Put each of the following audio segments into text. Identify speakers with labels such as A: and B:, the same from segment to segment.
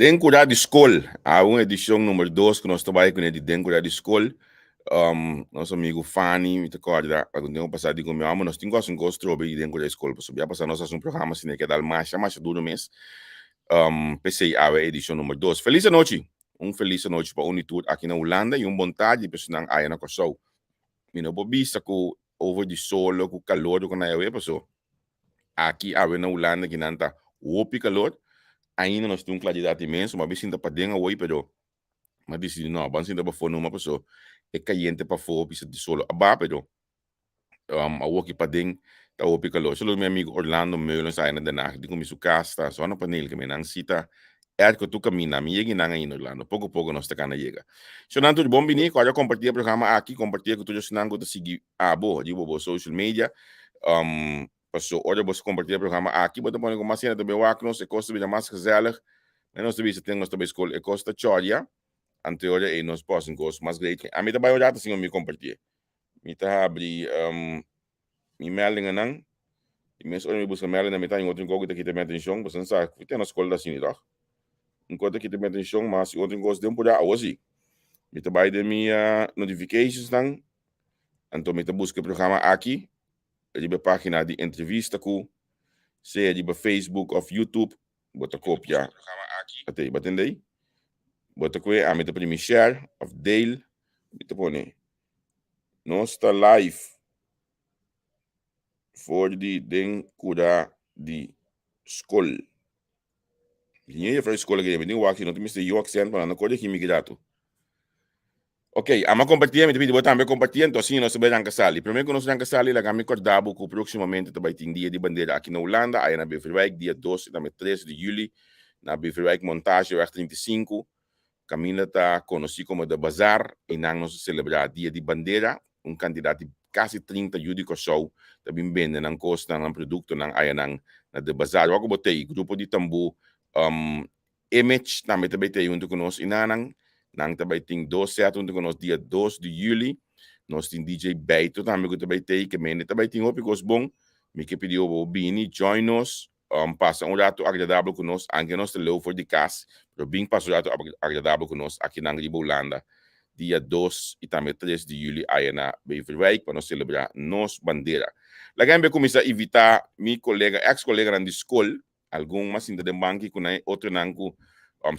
A: Den Kurá di Skol, a un edishon number dos ku nos ta bai kuné di Den Kurá di Skol. Nos amigu Fanny, mi ta kòrda algun tempu pasá di ku mi amo nos tin ku hasi un kos trobe di Den Kurá di Skol pasobra ya pasá nos hasi un programa asina e keda masha masha duru mes. P'esei awe edishon number dos. Felis anochi! Un felis anochi pa un i tur aki na Hulanda i un bon tardi pa esnan aya na Kòrsou. Mi no por bisa ku over di solo ku kalor ku nan awe paso Aki awe na Hulanda ki nan ta hopi kalor, ainda nos tin un klaridat inmenso. M'a bin sinta paden awoi pero m'a disidi no, ban sinta pafó numa paso e kayente pafó bisa di solo a ba pero awoki paden ta hopi kalor. Saludo mi amigo Orlando Meulens aya na Den Haag di ku mi su kas ta zonnepaneel ke mi nan sita Erko tu kaminda mi yega nan ainda Orlando poko poko nos ta kana yega. Shownan tur bon bini ku a komparti e programa aki komparti ku tur esnan ku ta sigui abo riba bo social media paso ora bo komparti e programa aki bo ta pone ku mas hende ta bin wak nos e kos ta bira mas gezellig men nos ta bisa ten nos ta bai skol e kos ta choria anto ora ei nos por hasi un kos mas great. Ami ta bai un rato sin mi komparti mi ta habri Mi meldingennan, i mes ora mi buska meldingnan mi ta haña otro kos ku ta kita mi atenshon, pasobra sa ku te na skol ta asina tòg. Un kos ta kita mi atenshon, ma si otro kos den purá, awo si. Mi ta bai den mi notificationsnan, anto mi ta buska e programa aki riba e página di entrevista ku sea riba Facebook òf YouTube, bo ta kopia atei, bo a tende ei? Bo ta kue, ami ta primi share òf deel, mi ta pone Nos ta live for di den kura di skol. Mi tin jefrouw di skol aki, mi tin wak si no tin mester yu accent pa nan no kore himi grato. Ok, ama komparti, mi ta pidi bo tambe komparti, anto asina nos ta bai ranka sali. Prome ku nos ranka sali, laga mi korda bo ku próksimamente ta bai tin dia di bandera aki na Hulanda, aya na Beverwijk, dia dos i tambe tres di juli, na Beverwijk Montageweg 35. Kaminda ta konosí komo The Bazaar, einan nos a selebrá Dia di Bandera. Un kantidat di kasi 30 yu di Kòrsou ta bin bende nan kosnan, nan produktonan ayanan na The Bazaar. Wak ku bo t'ei, grupo di tambú Image tambe ta bai t'ei huntu ku nos einanan. Nan ta bai tin dos sèt huntu ku nos dia dos di yüli. Nos tin DJ Beito tambe ku ta bai t'ei, ke mende ta bai tin hopi kos bon. Mi ke pidi bo pa bo bini, join nos. Pasa un ratu agradabel ku nos, anke nos ta leu for di kas, pero bin pasa un ratu agradabel ku nos akinan riba Hulanda dia dos i tambe tres di yüli aya na Beverwijk pa nos selebrá nos bandera. Laga mi kuminsá invitá mi kolega, eks koleganan di skol, algun mas sinta den banki ku nan e otronan ku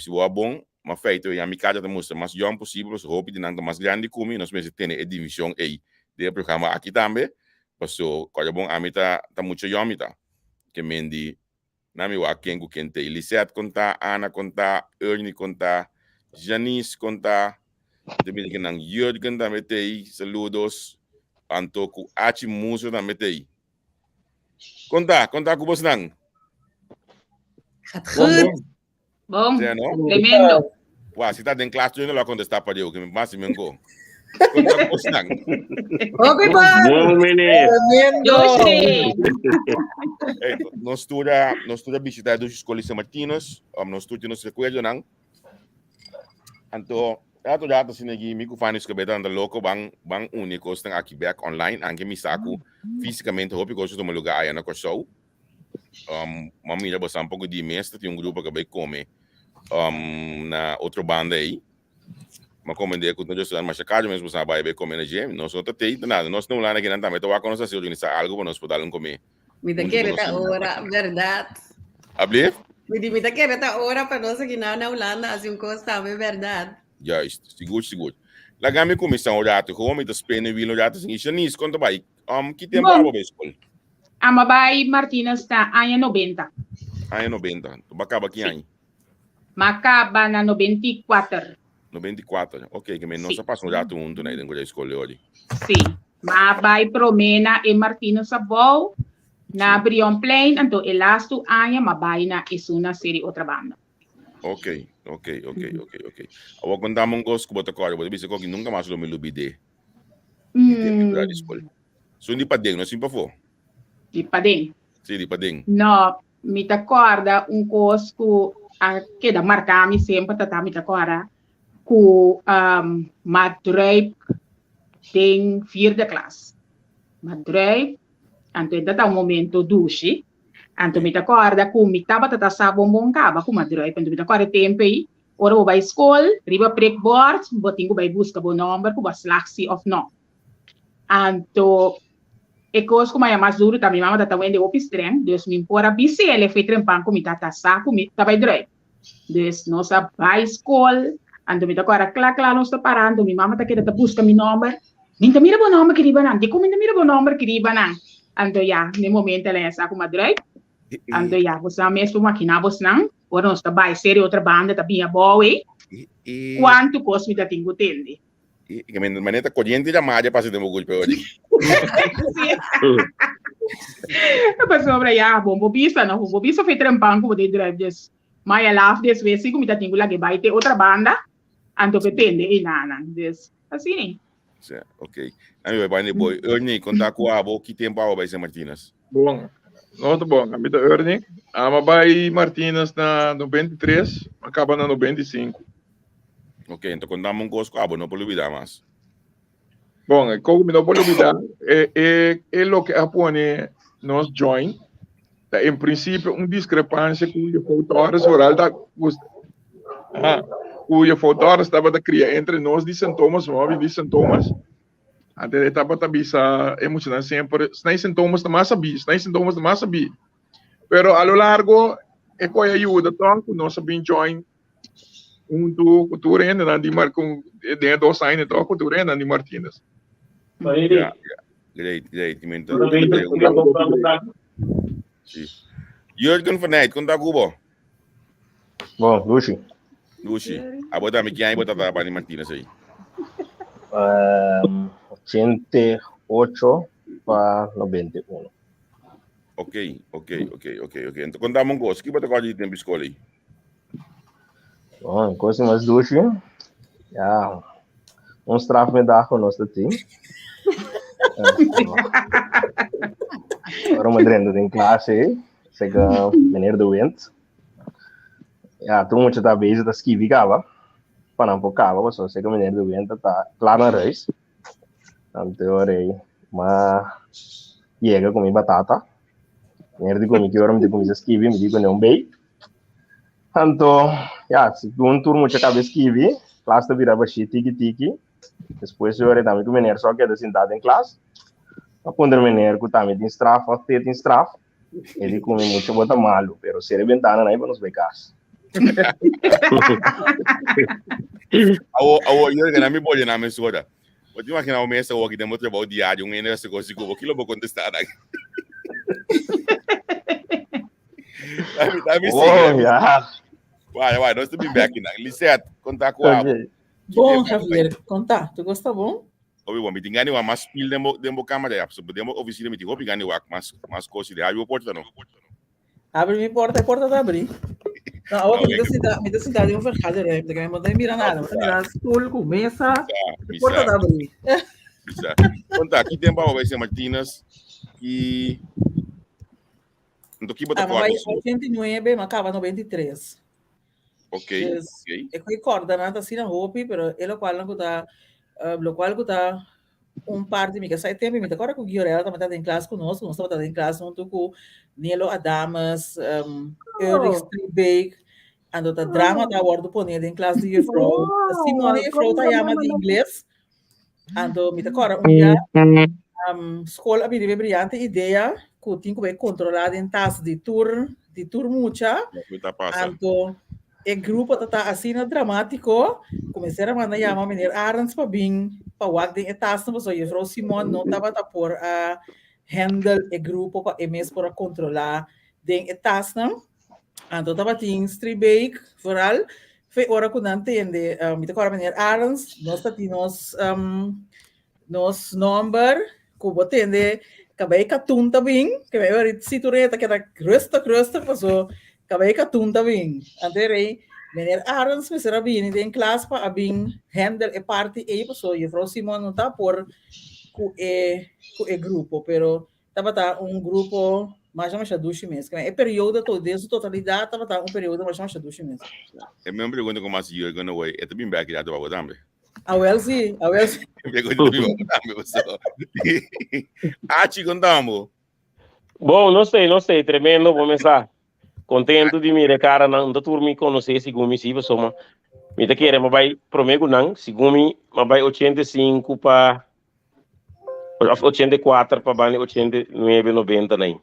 A: si bo a bon, ma feito ya mi kada ta mustra mas yòn posibel pasobra hopi di nan ta mas grandi ku mi, nos mester tene e divishon ei den e programa aki tambe, paso kòrda bon ami ta mucha yòn mi ta. Ke men di, Na mi wak ken ku ken t'ei. Lisette kon ta, Ana kon ta, Ernie kon ta, Janice kon ta, mi ta mira ke nan Jurgen tambe t'ei, saludos, anto ku Achi Muso tambe t'ei. Kon ta? Kon ta ku bosnan?
B: Gaat goed.
C: Bon,
A: Sea, no?
C: tremendo.
A: Wa, si ta den klas, yo no lo a contestar pa Dios, que mi mas mi go. Kon ta bosnan?
B: Hopi bon.
D: Bon, meneer.
B: Tremendo.
C: Yoshi.
A: Hey, nos tura, nos tura visita Dushi School San Martinus, nos tur tin nos recuerdonan. Anto, rato rato asina aki, mi ku Fanny Escobeta anda loko ban ban uni kosnan aki back online, anke mi sa ku físicamente hopi kos a tuma lugar aya na Kòrsou. M'a mira boso un poco di mes ta tin un grupo que bai come na otro banda ei. M'a comprende ku nos restaurant masha caro mes boso a bai bai come na dje. Nos no ta tei nada. Nos na Hulanda kinan tambe ta wak nos hasi organisa algo pa nos por dal un come.
B: Mi ta
A: Hunto ku
B: kere
A: nos
B: ta
A: famia.
B: ora, berdad.
A: Ablief?
B: Mi di mi ta kere ta ora pa nos aki na Hulanda hasi un kos tambe, berdad.
A: Juist, sigur sigur. Laga mi kuminsá un rato, gewoon mi ta spende wiel un rato sin. Shanice, kon ta bai? Ki tempu
C: Bon.
A: abo bai skol?
C: Amo bai Martinus na aña 90.
A: Aña 90. Tu ba kaba ki
C: Sí.
A: aña?
C: Ma kaba na 94.
A: 94. Ok, ke men nos
C: Sí.
A: a pasa un rato huntu na den ku skol ori.
C: Sí. Ma bai promé na e Martinus abou, na
A: Sí.
C: Brionplein, anto e lastu aña ma bai na esun na Seri Otrabanda.
A: Ok. Awor kontame un kos ku bo ta kòrda, bo ta bisa koki nunka mas lo mi lubid'é di tempu ku di skol. Sun di paden, no sin pafó.
C: Di paden.
A: Sí, di paden.
C: No, mi ta kòrda un kos ku a keda marká mi semper ta ta mi ta kòrda ku m'a druip den vierde klas. M'a druip, anto e ta ta un momento dushi. Anto mi ta kòrda ku mi tabata ta sa bon bon kaba ku m'a drùip. Anto mi ta kòrda e tempu ei, ora bo bai skol, riba prikbòrt bo tin ku bai buska bo nòmber ku bo a slag si òf nò. Anto e kos ku m'a mas duru ta mi mama ta wende hopi strèng, dus mi por a bis'el e fe trempan ku mi ta ta sa ku mi ta bai drùip. Dus nos a bai skol, anto mi ta kòrda kla kla nos ta para, anto mi mama ta keda ta buska mi nòmber, Mi ta mira bo nòmber ki riba nan, dikon mi ta mira bo nòmber ki riba nan? Anto ya, na e momento el a sa ku mi a drùip, anto ya, bosnan mes por makiná bosnan, ora nos ta bai seri otro banda ta bin abou ei, kuantu kos mi ta tin ku tende.
A: I manera ta koriente ya maria pasa den bo golpe ori.
C: Pasobra ya, bon bo bisa no, bo bisa fe trempan ku bo ta drive des. Ma ya laf des wes si ku mi ta tin ku lag'e bai te otra banda, anto pe tende e nanan. Des, asina.
A: Sí, ok. Ami bai banda boy. Ernie, konta ku abo ki tempo abo bai Sint Martinus?
D: Bon, no ta bon. Ami ta Ernie. Ama bai Martinus na 93, a kaba na 95.
A: Ok, enton kontame un kos ku abo no por lubida mas.
D: Bon, e kos ku mi no por lubida e e e loke a pone nos join ta en prinsipio un diskrepansia ku Juffrouw Torres vooral ta ah, ku Juffrouw Torres tabata kria entre nos di Sint Thomas, mi mami di Sint Thomas. Antes e tabata bisa e muchanan semper, Snai Sint Thomas ta mas sabí, Snai Sint Thomas ta mas sabí. Pero a lo largo e koe a yuda tòg ku nos a bin join Huntu ku tur hendenan di Mar ku den e dos aña tòg ku tur hendenan di Martinez.
A: Ja, ja. Great, great. Sí. Jurgen van Eyck, konta ku bo.
E: Bon, Lucy.
A: Lucy, abo tambe ki aña bo tata bani Martinez ahí?
E: 88 pa 91.
A: Ok, ok, ok, ok, ok. Entonces, kontame un kos, ki bo ta kòrda di tempu skol ahí?
E: Bon, kos mas dushi. Ja, un strafmiddag ku nos ta tin. Ora mi drenta den klase, sega meneer de Wind. Ja, tur mucha ta bezig ta skibi kaba. Pa nan por kaba, pasobra sega meneer de Wind ta kla na reis. Anto ora ei, ma yega ku mi batata. Meneer di ku mi ki ora mi ta kuminsá skibi, mi di ku un bei. Anto, ya, segun tur mucha kaba e skibi, klas ta bira bashí tiki tiki. Despues di ora ei tambe ku meneer so a keda sintá den klas. A puntra meneer ku tambe tin straf òf te tin straf. E di ku mi mucha bo ta malu, pero sera e bentananan ei pa nos bai kas.
A: Awo, awo, Jurgen, ami bolbe na mesora. Bo ta imagina bo mes awo aki den bo trabou diario, un hende a hasi kos di ku bo, kilo bo kontestá nan? Dami, dami
E: Oh,
A: sigui.
E: ya.
A: Wai, wai, nos ta bin bek nan. Lisette, konta ku abo.
E: Ok.
A: Ki
F: Bon,
A: tempu abo bai?
F: Javier, konta, tu gosta bon?
A: Obi bon, mi tin gana di wak mas pil den bo, den bo kamera ya. Pasobra den bo ofisina mi tin hopi gana di wak mas, mas kos i de habri bo porta no.
F: Abri mi porta, e porta ta abri. No, awor
A: No,
F: mi ta sinta, mi ta sinta den un vergaderruimte, que mi no ta mira nada, mi ta mira stoel ku mesa,
A: Mi
F: e porta
A: sa,
F: ta abri.
A: mi sa. Konta, ki tempu abo bai Sint Martinus? Ki Anto ki bo ta
F: Ah, mi bai
A: kòrda su?
F: 89, mi a kaba 93.
A: Ok,
F: Dus,
A: ok.
F: e ku kòrda nan ta asina hopi, pero e lokual nan ku ta, eh, lokual ku ta un parti mi ke sa e tempu mi ta kòrda ku Giorella tabata den klas ku nos, ku nos tabata den klas huntu ku Nelo Adames, um, Ulrich
B: Oh.
F: Stribeek, anto ta drama ta wòrdu pone den klas di juffrouw. Simone
B: Oh,
F: juffrouw
B: kon
F: ta
B: ta
F: yama
B: mama
F: di
B: no?
F: ingles, anto mi ta kòrda un dia um, skol a bini be briante idea ku tin ku bai kontrolá den tas di tur di tur mucha,
A: Loke ta pasa.
F: anto E grupo ta ta asina dramátiko ku mester a manda yama meneer Arends pa bin pa wak den e tasnan pasobra juffrouw Simon no tabata por a handle e grupo pa e mes por a kontrolá den e tasnan. Anto tabatin Stribeek vooral fe ora ku nan tende mi ta kòrda meneer Arends nos ta tin nos Nos nomber ku bo tende kabei katun ta bin, ke me ori si tur ta keda rustig rustig paso kabei katun ta bin. Ante rei meneer Arends mester a bini den klas pa a bin handle e parti ei paso juffrouw Simon no ta por ku e ku e grupo pero tabata un grupo masha masha dushi mes. E periodo to den su totalidat tabata un periodo masha masha dushi mes.
A: E mesmo pregunta ku mas Jurgen awor e ta bin bek ya ta babo tambe.
F: Awel si, awel si.
A: Pregunta bin babo tambe paso. Achi konta bo.
G: Bon, no sé, no sé, tremendo, bo mesa. Contento di mira e cara nan, no ta tur mi conoce segun mi si, pasobra mi ta kere ma bai prome cu nan, segun mi ma bai 85 pa of 84 pa bani 89, 90 nai.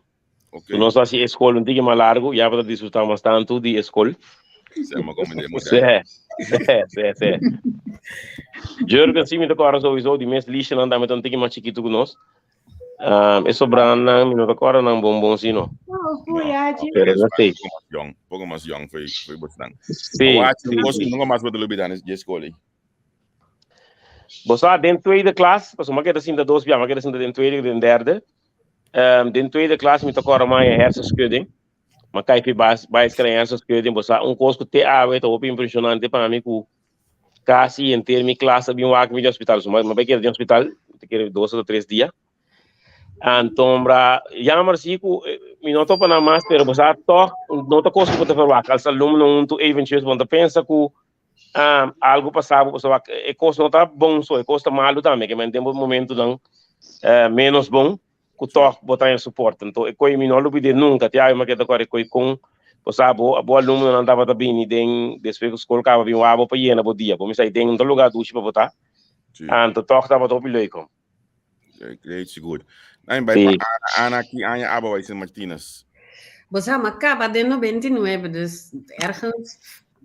A: Ok.
G: Nos hasi e skol un tiki mas largo, ya bo ta disfruta mas tantu di e skol.
A: Sè, ma como de
G: Sí, sí, sí, sí. Jurgen sí mi ta kòrda sowieso di mes lishanan tambe ta un tiki mas chikitu ku nos. Um, e sobranan mi no ta kòrda nan bon bon sí no.
H: Oh, fui, Achi.
G: Pero no sé.
A: Poco mas jong, poco mas jong foi foi bosnan.
G: Sí,
A: Awa,
G: sí,
A: cos
G: sí.
A: nunca mas bo ta lubida di skol ei.
G: Bo sa den tweede klas, pasobra mi a keda sinta dos bia, mi a keda sinta den tweede i den derde. Um, den tweede klas mi ta kòrda mi a haña hersenschudding. Mi a kai fi bas baiskela en hersenschudding. Bo sa un kos ku te awe ta hopi impreshonante pa mi ku kasi henter mi klas a bin wak mi di hospital. So mi a bai keda den hospital, mi ta kere dos o tres dia. Anto bra, jammer si ku mi no topa nan mas, pero bo sa tòg no ta kos ku bo ta verwagt. Als alumno huntu eventjes bo no ta pensa ku um, algo pasa bo, pasobra e kos no ta bon so, e kos ta malu tambe, ke men den bo momentunan uh, menos bon, ku tòg bo ta haña support. Anto e koi mi no lubid'é nunka, te awe mi a keda kòrda e koi kon bo sa bo bo alumnonan tabata bini den despues ku skol kaba bin wak bo pa yena bo dia. Bo mester a den un lugá dushi pa bo ta. Anto tòg tabata hopi leuk.
A: Great, sigur. Nan bai pa Ana, Ana ki aña aba bai Sint Martinus?
B: Bo sa, m'a kaba den 99, dus ergens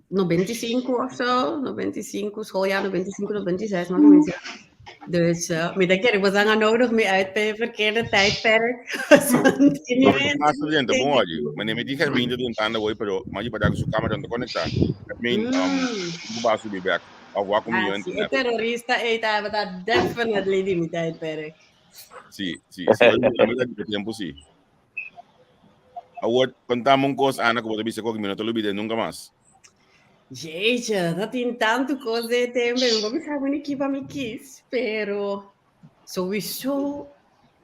B: 95 of zo, 95, schooljaar 95, 96, maar tenminste. Dus uh, mi ta kere, bo a nodig mi uit bij het verkeerde tijdperk.
A: Ah, studente, bom olha. Maar neem die gemeente doen tanden hoor, pero maar je bedankt su camera te conectar. Ik meen, um, basu be back. Of wat kom je
B: Ah,
A: in
B: sí, e terrorista ei tabata definitely di mi tijdperk.
A: Sí, sí, sí. Di tempo sí. Awor, contame un cos, Ana, ku bo ta bisa ku mi no ta lubida nunca mas.
B: Jeetje, dat tin tantu kos den e tempo. Mi no bisa ni ki pa mi kies, pero sowieso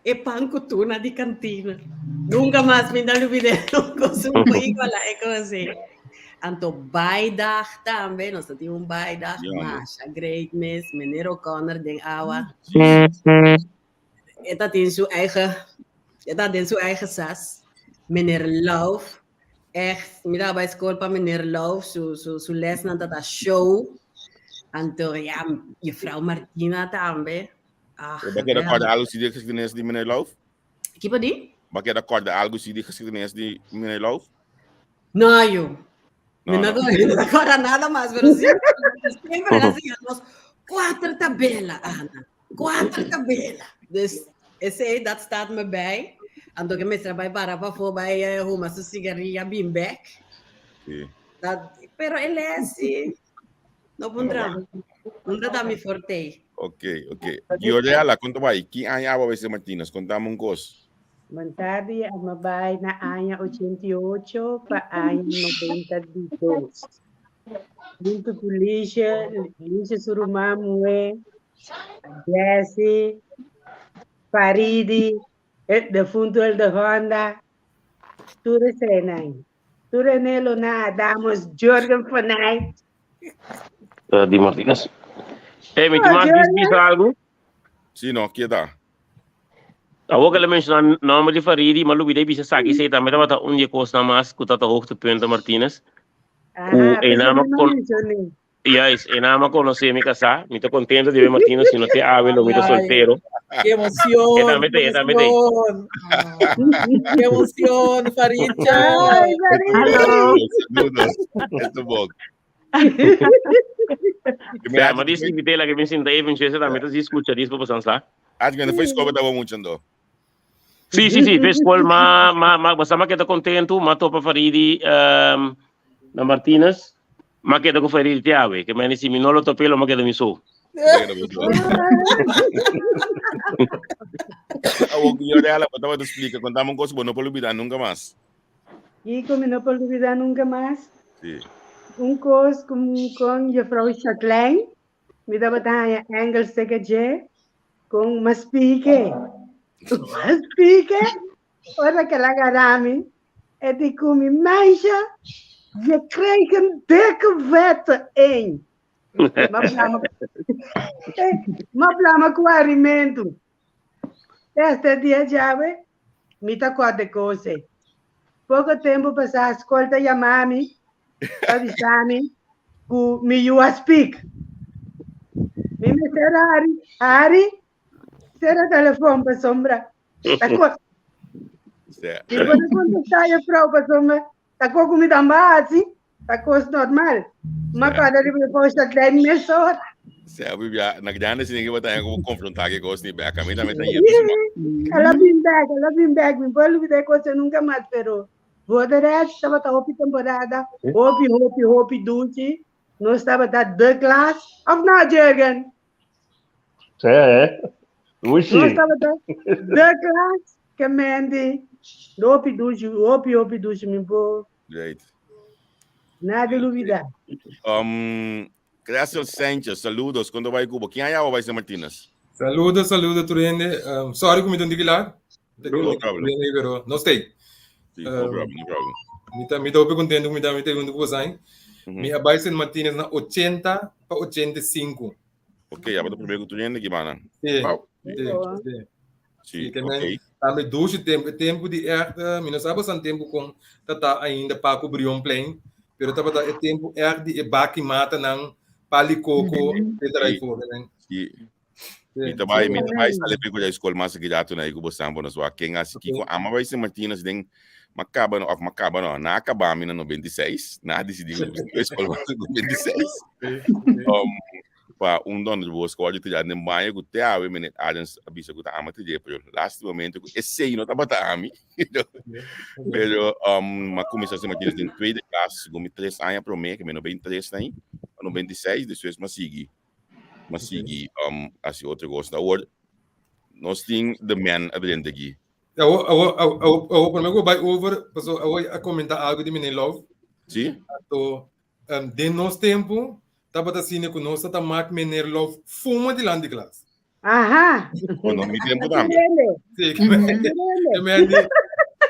B: e pan ku tuna di kantina. Nunca mas mi ta lubida un kos un por iguala e kos ei. Anto baidag tambe, nos ta tin un baidag,
A: Ja,
B: masha great mes, meneer O'Connor den awa. E ta tin su eigen, e ta den su eigen sas. Meneer Love, echt, mi ta bai skol pa meneer Love, su, su, su lesnan ta ta show. Anto, ja, juffrouw Martina tambe. Ach,
A: Ba keda korda algo si di geschiedenis di meneer Love?
B: Kipo di?
A: Ba keda korda algo si di geschiedenis di meneer Love?
B: No, yo.
A: No,
B: Mi no,
A: no.
B: no acorda nada mas, pero siempre, siempre era así, nos cuatro tabela, Ana. Cuatro tabela. Dus ese, dat staat me bij. Anto que me bai para pa fo bai eh, huma su cigarilla bin back.
A: Sí.
B: Dat, pero el es, sí. No pon drama. No ta mi forte.
A: Ok, ok. Giorgela, konta bai, ki aña aba bai Martinez? Contame un kos.
H: Bon tardi, ama bai na aña 88 pa aña 92. Junto ku Liesje, Liesje su ruman muhé, Jesse, Faridi, e defunto el de Honda, tur eseinan. Tur enelo na Adamos, Jorgen Fanay.
G: Uh, di Martinez. Hey, mi
H: Oh,
G: ti mas
H: Jorgen.
G: bisa algo?
A: Sí, no, kieta.
G: Awor que le menciona nombre di Faridi, ma lubida bisa saki sei tambe tabata un di e kosnan mas ku tata hoogtepunten Martinez. Ku
H: Aha,
G: e
H: pensé
G: nama
H: mi no
G: kon
H: mencioné.
G: Juist, e nama conoce mi casá. Mi ta contento di ver Martinez, si no te awe lo mi ta
F: Ay.
G: soltero.
F: Qué emoción,
G: E tambe
F: qué
G: te, e tambe te.
F: emoción. Qué emoción, Faridcha.
H: Ay, Faridi.
C: Hallo.
A: Saludos. Esto bom.
G: Ja, maar die is niet la que mi sinta even chese tambe ta si escucha dis pa pasan sa.
A: Acho que no foi escola tava muito ando.
G: Sí, sí, sí, fe school ma ma ma basta ma queda contento, ma topa Faridi um, na Martinez, ma queda con Faridi te awe, que me si mi no lo topé lo ma queda mi so.
A: Awor Giorgela, bo tava te explica, contame un cosa, bo no por olvidar nunca mas.
H: Kiko mi no por olvidar nunca mas.
A: Sí.
H: Un kos con, con juffrouw Jacqueline, mi tabata haña Engels seka dje, con mas pique. Mas pique, ora que la agarra mi, e di ku mi, meisje, je krijgt een dikke vette in. Ma blama, ma blama ku arimento. Este dia djawe, Mi ta kòrda e kos ei. Poko tempu pasá skol ta yama mi pa bisa mi ku mi yu a spik. Mi mester hari, hari, sera telefon pasobra ta kos. Mi por a kontestá juffrouw pasobra ta kos ku mi tamba hasi, ta kos normal. Mi a kòrda riba juffrouw Chatelain mesora.
A: Sea, bibia, na grande sin que bata como confrontar que cos ni bek. A mí también está yendo.
H: El a bin bek, el a bin bek. Mi por olvidá e kos nunca mas, pero voor de rest tabata hopi temporada, hopi, hopi, hopi dushi. Nos tabata de klas, of no, Jurgen?
E: Sí, eh? Dushi.
H: Nos tabata de klas, ke Mandy. Hopi dushi, hopi, hopi dushi, mi por.
A: Great.
H: Nada olvidá.
A: Cressel Sanchez, saludos. Kon ta bai ku bo? Ken a yama bai San Martinez?
I: Saludos, saludos tur hende. Sorry ku mi ta un tiki laat.
A: No problem.
I: Pero no stay.
A: Sí, no problem, no problem.
I: Mi ta, mi ta hopi contento ku mi ta mi ta huntu ku bosan. Mi a bai Sint Martinez na 80 pa 85.
A: Ok, ya bata primer ku tur hende ki bana.
I: Sí,
D: Wow.
I: sí, sí.
A: Sí,
I: Sí, ke men,
A: ok.
I: tambe dushi tempu, e tempu di echt, mi no sa bosan tempu kon ta ta ainda Paco Brionplein, pero tabata e tempu echt di e baki matanan, pali koko, etcetera
A: Sí.
I: i for, ke men.
A: Sí.
I: Sí.
A: Mi ta bai, mi ta bai sali pe ku skol mas girato na iku bosan bo nos wa ken asi kiko ama bai Sint Martinus den ma kaba no of ma kaba no na kaba mi na 96 na disidi ku skol mas 96 pa un donder bos ku odi tira den baño ku te awe meneer Adams a bisa ku ta ama te pero lastimamente ku esei no tabata ami pero ma kuminsá Sint Martinus den tweede klas segun mi tres aña promé ke mi no 23 na ahí 96 despues ma sigui ma sigui hasi otro kos awor nos tin the man adrente aki.
I: Awo, awo, awo, awo, awo, promé ku bai over, paso awo a komentá algu di meneer Love.
A: Sí.
I: Anto, den nos tempu, tabata asina ku nos ta mak meneer Love fuma dilanti di klas.
H: Aha.
A: Bueno, mi tempu tambe.
I: Sí, ke men di,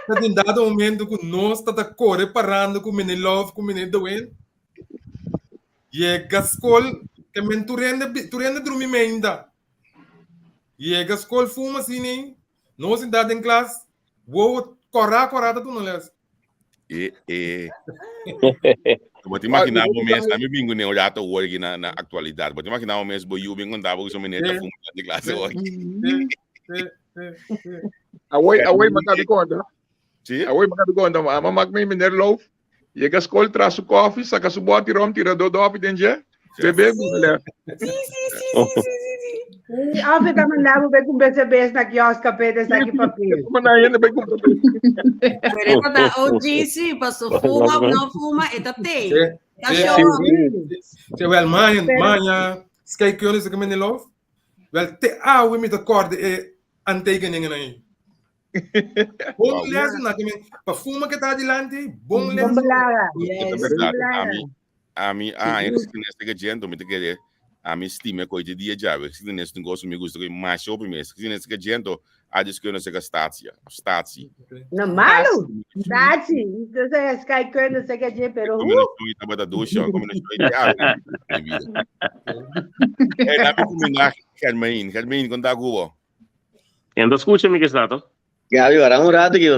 I: ta tin dado momento ku nos ta ta kore parando ku meneer Love, ku meneer De Wind. Yega skol, ke men tur hende, tur hende drumi meinda. Yega skol fuma asina, No sinta den klas, wowo kòrá kòrá ta tuma les.
A: E, e. Bo te imaginá bo mes, ami bingo ne rato awor aki na, na aktualidat. Bo te imaginá bo mes, bo yu bin kontá bo ku su meneer ta fuma den klas awor aki.
D: Awoi, awoi makabi konta.
A: Sí?
D: Awoi makabi konta, ma ama mak mi meneer Loof. Yega skol, tra su koffie, saka su bòti rom, tira do dòpi den dje, bebe, buga lès.
B: Sí, sí, sí, sí, sí, sí, sí.
H: Sí, of e ta manda bo bai kumpra serbes na kiosk pa e ta saki papel.
D: Manda hende bai kumpra
B: Pero e ta OG sí, paso fuma of no fuma, e ta te.
I: Sí,
B: Ta
I: sí,
B: show
I: sí,
B: up.
I: sí. Sí, wel, maña,
H: Pero-
I: maña, scheikunde is ik in Wel, te awe mi ta kòrda e aantekeningen ei. Bon les na que pa fuma que tá adiante, bon les.
H: Bon belaga.
B: Yes.
A: Verdad, ami, ami, ah, eu escrevi nesta que gente, me te querer, ami estima coisa dia já, eu escrevi neste negócio me gusta que mais shopping mesmo, escrevi neste que gente, a discussão nessa que statia, statie.
H: No malo. Statie. Entonces, scheikunde, sé que pero
A: Como não estou estava da ducha, como não estou já, vida. Eh, dá combinar, Germain, Germain, conta cubo.
G: Ento escucha mi que está to.
J: Gabi, ahora un rato que yo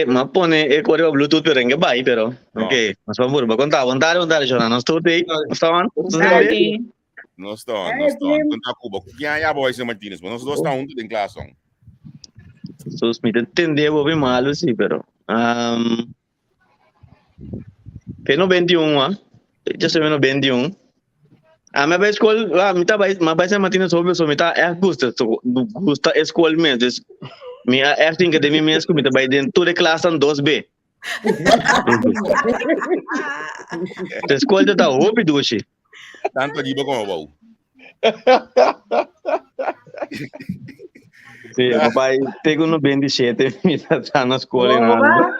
J: me pone e correo Bluetooth pero en que vai, pero
A: No.
J: ok, nos vamos a contar, contar, contar, Jonah, nos tú te, nos estaban,
A: No está, no está. Conta cubo. Quem é a boy Martínez? Nós dois estamos juntos em classe.
J: Sus, mi te entendí, vos malo, sí, pero um, Pe 91, ah. Yo soy 91. A mi bij school, ah, mi ta bij, maar bij San Martinez hopi, so mi ta echt gusta, so gusta e school mes. Dus mi a echt think de mi mes ku mi ta bij den tur e klas dan 2B. De school ta hopi dushi.
A: Tanto arriba como abajo.
J: Sí, papai, tengo 97, mi ta ta na school en Aruba.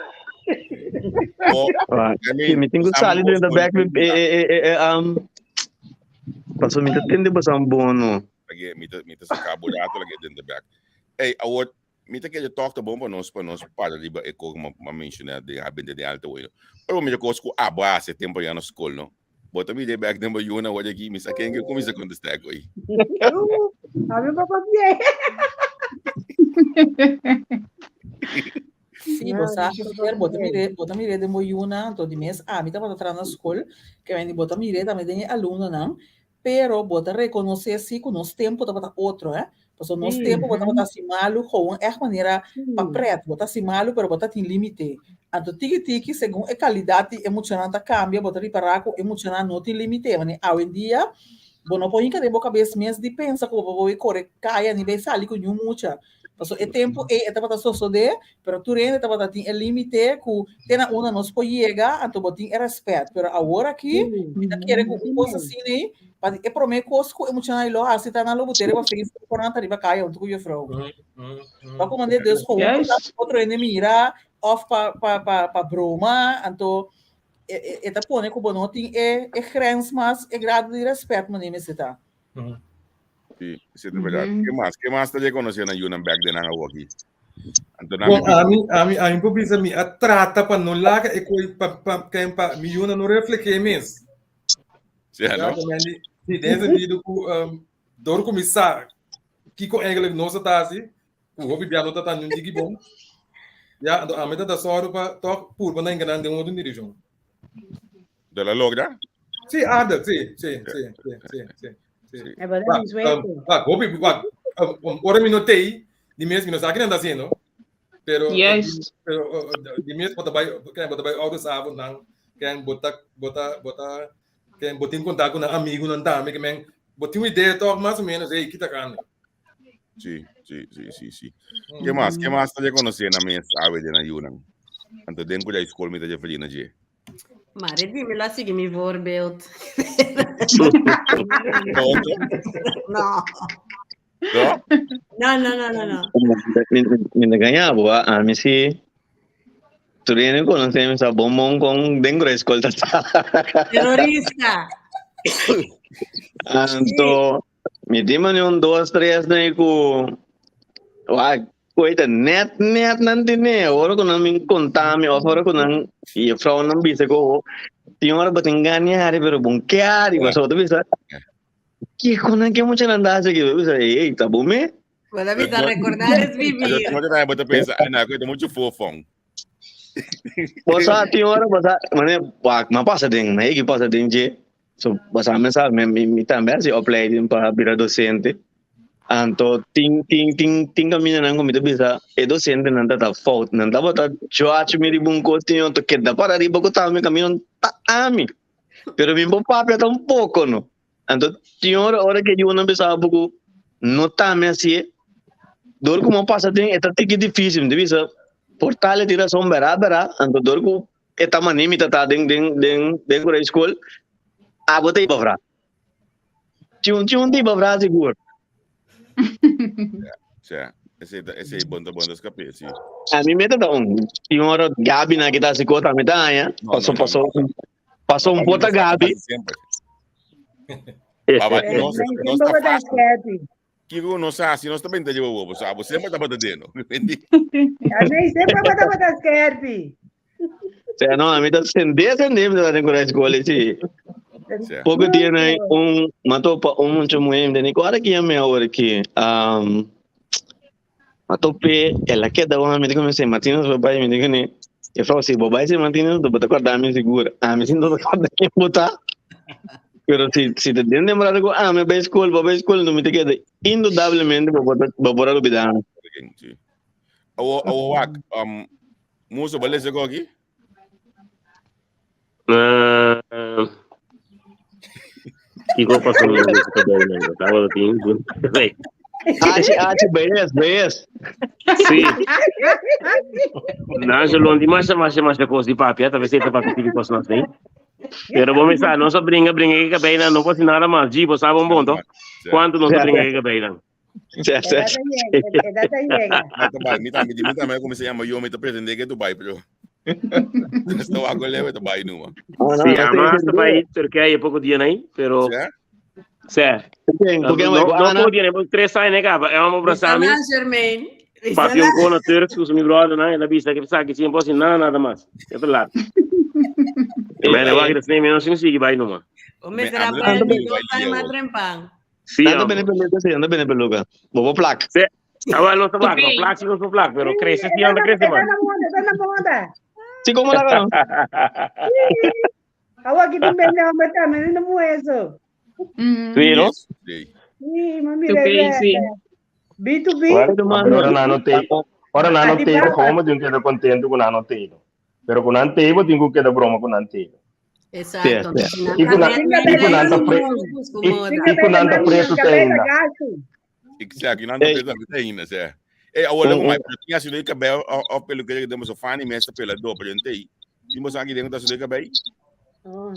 A: Oh,
J: Ah,
A: I
J: Sí,
A: mean,
J: mi tengo sali den de back, paso mi ta tende bastante bono.
A: Lagi, mi ta, mi ta saca burato lagi den de back. Hey, awor, mi ta kere toch ta bon pa nos, pa nos para riba e ko ma, ma menciona de a bende de alto bueno. Pero mi ta kos ku abo hace tempo ya na school, no? Bo ta mira back den bo yuna awor aki, mi sa ken ke kuminsa kontestá ku ei.
H: A mi papá bien.
F: bo sa, Esther, bo ta mir'é, bo ta mir'é den bo yunan, anto di mes ami tabata traha na skol, ke men di bo ta mir'é tambe den e alumnonan, pero bo ta rekonosé si ku nos tempu tabata otro, eh. Pasobra nos tempu bo tabata hasi malu gewoon ègt manera pa prèt, bo ta hasi malu pero bo ta tin límite. Anto tiki tiki segun e kalidat di e muchanan ta kambia bo ta ripará ku e muchanan no tin límite. Manera awendia bo no por hinka den bo kabes mes di pensa ku bo por bai kore kaya ni bai sali ku niun mucha. Pasobra e tempu ei e tabata sosodé, pero tur hende tabata tin e límite ku te na unda nos por yega, anto bo tin e rèspèt. Pero awor aki mi ta kere ku un kos asina ei, pa e promé kos ku e muchanan ei lo hasi ta nan lo bot'é riba Facebook ora nan ta riba kaya huntu ku jufrou. Pa ku manera dus gewoon pa otro hende mira òf pa pa pa pa broma, anto e e ta pone ku bo no tin e e grens mas, e grado di rèspèt manera mester ta.
A: Sí, sí, de verdad. Mm -hmm. Ke mas? Ke mas ta reconoce na yunan back den nan awoki?
I: Anto nan Bon, ami, ami, ami por bisa mi a trata pa no laga e koi pa, pa, ken pa mi yuna no reflejé mes.
A: Sí,
I: Ja,
A: no?
I: ku men di, sí, den sentido ku um, door ku mi sa kiko eigenlijk nos ta hasi, ku hopi bia no ta tan un diki bon. Ja, anto ami ta da sòru pa toch purba na inganan den otro direccion.
A: De la logra?
I: Sí, aardig, sí, sí, sí, sí, sí, sí. sí.
H: É verdade,
I: Wak,
H: suerte.
I: wak, hopi, wak, ora mi no tei, di mes mi no sa kinan ta haciendo, pero,
C: Juist.
I: pero di mes bota bai, ken bota bai ouders avond nan, ken bota, bota, bota, ken botin contact cu nan amigo nan tambe, ke men, botin un idea toch mas o menos, hey, kita kanda.
A: Sí, sí, sí, sí, sí. Ke mas? Ke mas ta reconoce na mes awe den ayunan? Anto den ku school mi ta je feliz na je.
B: Maar ik mi la sigui mi voorbeeld.
A: No.
B: No.
A: No?
B: No, no, no, no, no.
J: Mi ta gaña bo, a mi si tur hende conoce mi sa bon bon con den grade school ta ta.
B: Terrorista.
J: Anto mi tin mane un dos tres na ku wak Koe ta net net nan tene ora ku nan bin konta mi of ora ku nan juffrouw nan bisa ku tin ora bo tin gana di hari pero bon ke hari pasobra bo ta bisa kiko nan ke mucha nan ta hasi aki bo ta bisa ey ta bo me.
B: Bo ta bisa recordar es vivir.
A: Bo ta bo ta pensa ay na koe ta mucho fofon.
J: Bo sa tin ora bo sa mane wak mi a pasa den mi a yega pasa den dje So, basa mi sa, mi, mi, mi tambe hasi opleiding pa bira docente. Anto tin tin tin tin camindanan ku mi ta bisa e docentenan ta ta fout. Nan tabata judge mi riba un kos tin otro keda para riba ku ta mi camino ta ami. Pero mi por papia tampoco no. Anto tin ora ora ke yunan bisa bo ku no ta mi hasié. Dor ku mi a pasa den e ta tiki dificil. Mi ta bisa por tal e tin rason bera bera. Anto dor ku E ta mani mi ta ta den den den den grade school. Abo ta iba vra. Tin tin un ta iba vra sigur.
A: Ja, ese ese bon ta bon ta escapé, sí.
J: A mi meta ta un. Tin ora Gabi na kita si kota mi ta haña.
A: No,
J: Paso
A: no, no,
J: paso
A: no.
J: paso un pota Gabi.
A: Semper. Baba, nos nos ta fácil. Kiko nos sa si nos ta benta lleva bobo, sa bo semper tabata deno.
H: Amei semper tabata skerpi.
J: Sea, no, a mi ta sende sende mi ta den kura escola sí. Poco dia na un mato pa un mucho mujer mi teni ahora que me ahora que um mato pe ela queda un mi digo me se Martínez papá mi digo ni e frau si bo bai se Martínez to bota corda mi seguro a mi sin to corda quién bota Pero si, si te den demorado ku ame bij school, bo bij school, no mi te keda indudablemente bo por bo por a lubida.
A: Sí. Awo, awo wak, um, Muso, ba lese ko aki?
G: Uh, Kiko pasó mi lese ko bij nan? Tawata tin. Hey.
J: H, H, BS, BS.
G: Sí. Nangelo, di masha masha masha kos di papia, talvez ta papia tiki kos mas nei. Pero bom está, nos a bringa, bringa que cabei nan, no pode nada mais. Gi, você sabe um bom, to? Quanto nos a bringa que cabei nan?
J: Sí, sí.
A: Mi tambe, mi tambe como se llama yo, mi te pretende que Dubai, pero Esto va con leve Dubai numa.
G: Sí, además Dubai, Turquía poco dia aí, pero Sí.
J: Porque
G: No, no poco dia, né? 3 anos, né, caba? É uma abraçar-me.
B: Germain.
G: Papi un kona Turks ku mi brother na ela bisa que sa que sin posi nada nada mas. É to laat. Mene wak de sneem no sin sigi bai numa.
B: O me será para mim, não sai mais trempan.
G: Sí,
J: Anda bene peluca, sí, anda bene peluca. Bobo plak.
G: Sí. Ah, wel, nos ta vlak, no vlak, si nos no vlak, pero crece si anda crece man.
H: Está na moda, está na moda.
J: Si como la gano?
H: Awa ki tin bende hombre tambe, no mujer eso.
G: Sí, no?
A: Sí.
H: Sí, mami,
C: Toupé, sí.
H: B2B.
E: Pero ora nan no te, ora nan no te, gewoon tin keda contento ku nan no te. Pero ku nan te, bo tin ku keda broma ku nan te.
B: Exacto.
J: Sí,
E: I ku nan, i ku nan ta pre, i ku nan ta preso te ainda.
A: Exacto, nan ta preso te ainda, sí. Hey, awor
J: Un,
A: ku
J: un,
A: mai, pero tin así de cabello of peluquería que demos fani mesa pela do, pero ente. Dimos aquí dentro da de cabello.
H: Oh.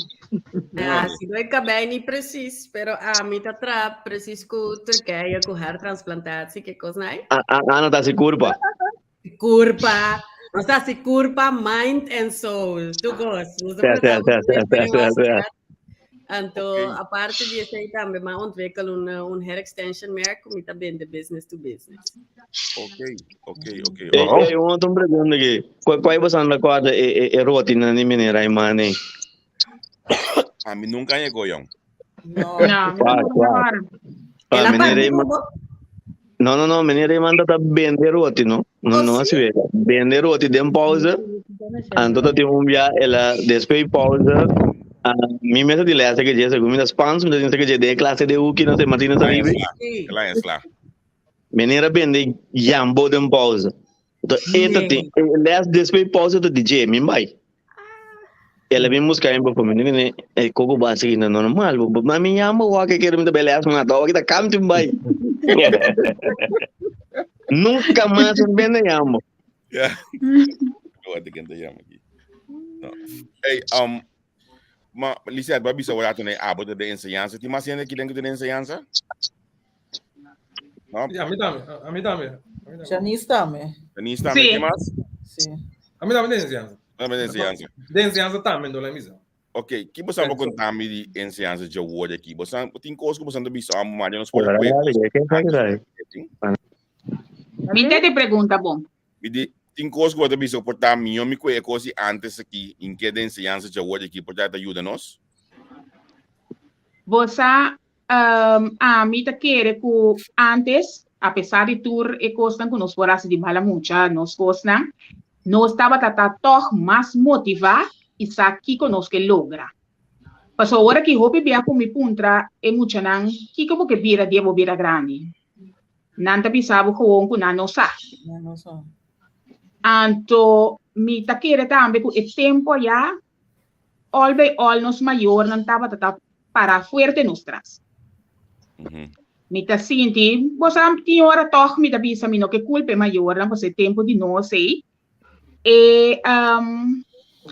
B: Ja, si no cabei niet precies, pero a mi ta tra precies ku Turkije, ku haartransplantatie, ke kos nai.
J: ah, ah, ah, no ta si curpa.
B: Curpa. Nos ta si curpa, mind and soul. Tu kos. Nos
J: Sí, sí, sí, sí, sí, sí, sí.
B: Anto,
A: Ok.
B: aparte di esei tambe, m'a ontwikkel un hair extension merk, ku mi ta bende business to business.
A: Ok.
J: Eh, eh, un otro pregunta aquí. Cuál cuál vos anda cuadra e e e roti na ni menera imane?
A: A mi nunca llegó, jong.
F: No.
C: No,
J: Cuál, cuál?
B: El
J: Ah,
B: a
J: menera
B: parti
J: ima.
B: bo?
J: No, no, no, menera imanda ta vende roti, no? No,
B: Oh,
J: no
B: sí?
J: así ve. Vende roti den pausa. Anto ta tin un bia ela después pausa. Ah, mi mesa di lesa que je según mi spans, mi ta que je de clase de uki no se Martina
A: Ela
J: Saribe.
A: sla.
B: Sí.
A: Ela sla.
J: Menera vende jambo den pausa. Então, eta
B: Nee.
J: tem, les después pausa do DJ, mi vai. Ela vem buscar em para mim, né? É coco básico ainda normal, mas mi jambo wa que quero me dar beleza, mas tá aqui tá canto vai. Nunca mais vende jambo.
A: Ja. Wat ik te jammer aqui. No. Hey, ma Lisette, wat bisa wala to abo de enseñanza. Ti mas yende ki denko de enseñanza? No,
I: Ja, a mi tambe, a mi tambe. A mi tambe.
F: Janice tambe.
A: ni está me
C: Sí.
A: que mas?
F: Sí.
I: A mi tambe de enseñanza.
A: Tambe de enseñanza.
I: De enseñanza tambe, no la misa.
A: Ok, ki bosan bo contar mi di enseñanza de woord aqui. Bosan tin cos que bosan bisa amo maar nos por
C: Mi te te pregunta, bom.
A: Mi di tin cos que bisa portar mi mi kwe cosi antes aqui in que de enseñanza de woord aqui portar te ajuda nos.
C: Você, a mi ta quere ku antes, apesar de tur e costan ku nos por de mala mucha, nos costan, nos estaba tata toch mais motivar e sa kiko nos que logra. Paso ahora que hopi bia ku mi puntra e mucha nan, kiko bo que bira dia bo bira grande. Nan ta pisabo gewoon ku nan no sa.
F: No, no so.
C: Anto mi ta kere tambe ku e tempo ya all by all nos mayor nan taba tata para fuerte nos tras. Mi ta sinti, bosa tin ora toch mi ta bisa mi no ke culpa e mayor nan pasobra e tempo di nos ei e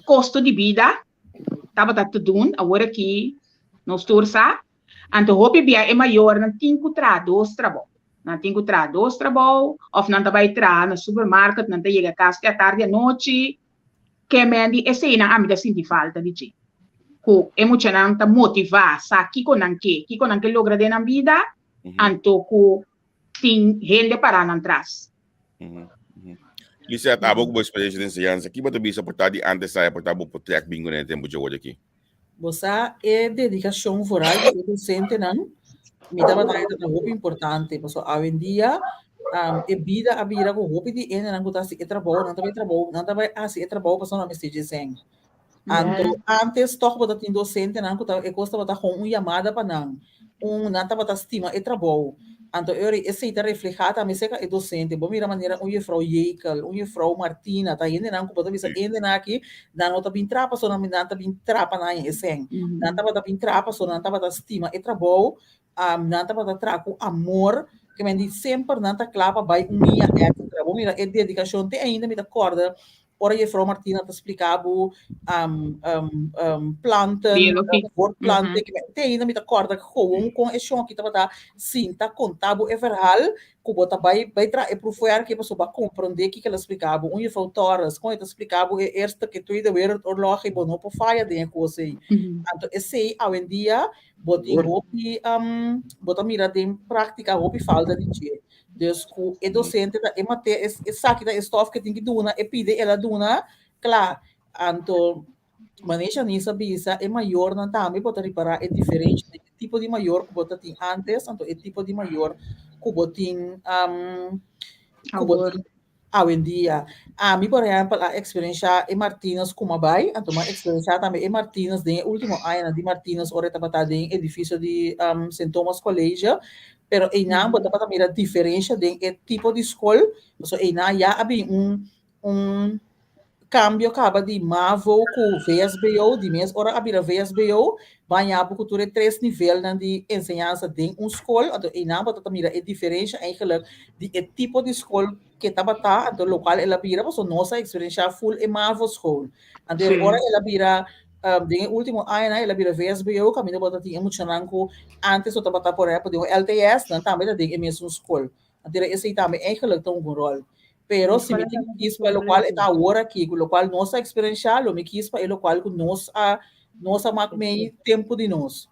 C: costo di bida tabata te doen awor aki nos tur sa. Anto hopi bia e mayor nan tin ku traha dos trabou. Nan tin ku traha dos trabou of nan ta bai traha na supermarket, nan ta yega kas te atardi anochi. Ke men di esei nan ami ta sinti falta di dje. Ku e muchanan ta motivá sa kiko nan ke, kiko nan ke logra den nan bida, anto ku tin hende pará nan tras.
A: Lisette, abo ku bo experiencia de enseñanza, ki bo ta bisa por ta di antes saya por ta bo por trek bingo na e tempo dje aki?
F: Bo sa e dedikashon vooral di e dosentenan, mi tabata haña ta hopi importante, pasobra awendia e bida a bira ku hopi di hendenan ku ta hasi e trabou, nan ta bai trabou, nan ta bai hasi e trabou pasobra nan mester dje sèn. Anto antes tòg bo ta tin dosentenan ku ta e kos tabata gewoon un yamada pa nan, un nan tabata stima e trabou. Anto e ora esei ta reflehá tambe serka e dosente. Bo mira manera un juffrouw Jekel, un juffrouw Martina, ta hendenan ku bo ta bisa hendenan aki nan no ta bin traha pasobra nan ta bin traha pa nan haña e sèn. Nan tabata bin traha pasobra nan tabata stima e trabou, nan tabata traha ku amor, ke men di semper nan ta kla pa bai un mia èkstra. Bo mira e dedikashon te ainda mi ta kòrda ora juffrouw Martina ta splika bo planten,
C: Biologie.
F: voortplanten, te ainda mi ta kòrda gewoon kon e shon aki tabata sinta konta bo e verhaal ku bo ta bai bai traha e proefwerk pasobra bo a komprondé kiko el a splika bo. Un juffrouw Torres kon e ta splika bo e Eerste ke Tweede Wereldoorlog i bo no por faya den e kos ei. Anto esei awendia bo tin hopi bo ta mira den práktika hopi falta di dje. Dus ku e dosente ta e mate esaki ta e stof ke tin ki duna e pide el a duna kla. Anto manera Shanice a bisa e mayornan tambe bo ta ripará e diferensha den e tipo di mayor ku bo ta tin antes anto e tipo di mayor ku bo tin um, ku bo tin awendia. Ami, por ehèmpel, a eksperenshá e Martinus ku m'a bai, anto m'a eksperenshá tambe e Martinus den e último añanan di Martinus ora e tabata den edifisio di Sint Thomas College, pero einan bo tabata mira diferensha den e tipo di skol, pasobra einan ya a bin un un kambio kaba di mavo ku VSBO, di mes ora a bira VSBO, baña bo ku tur e tres nivelnan di enseñansa den un skol, anto einan bo ta mira e diferensha eigenlijk di e tipo di skol ke tabata, anto lokual el a bira, pasobra nos a eksperenshá ful e mavo school. Anto ora el a bira den e último añanan el a bira VSBO kaminda bo ta tin e muchanan ku antes no tabata por ehèmpel den un LTS, nan tambe ta den e mesun skol. Anto esei tambe eigenlijk ta un bon ròl. Pero si mi tin ku kis pa e lokual e ta awor aki, ku lokual nos a eksperenshá, lo mi kis pa e lokual ku nos a nos a mak mei tempu di nos.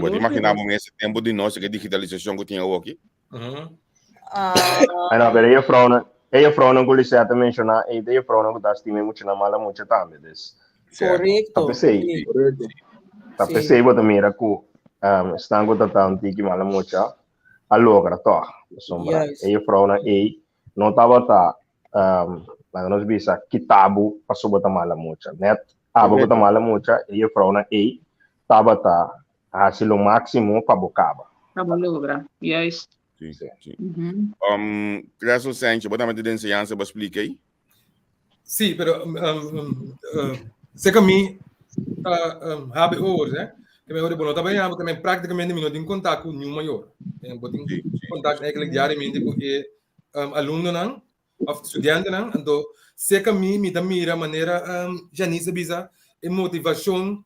A: Bo ta imaginá bo mes e tempu di nos e digitalisashon ku tin awoki?
E: Ai no, pero e juffrouwnan, e juffrouwnan ku Lisette a menshoná, ei ta juffrouwnan ku ta stima e muchanan mala mucha tambe, dus.
F: Korekto.
E: Ta p'esei, ta p'esei bo ta mira ku esnan ku ta ta un tiki mala mucha a logra tòg. Pasobra e juffrouwnan ei no tabata, laga nos bisa, kita bo pasobra bo ta mala mucha. Net abo ku ta mala mucha, e juffrouwnan ei tabata hasi lo máksimo pa bo kaba.
C: Pa bo logra, juist.
A: Sí, sí. Creso Sancho, bo tambe ta den enseñansa, bo splika ei?
I: Sí, pero seca mi um, HBO'ers, hè. Que me ore, bueno, também abo também praticamente mi no tin contact cu niun mayor. En bo tin contact eigenlijk diariamente cu e um, alumnonan of studiantenan. Anto, seca mi, mi ta mira manera um, Janice a bisa, e motivacion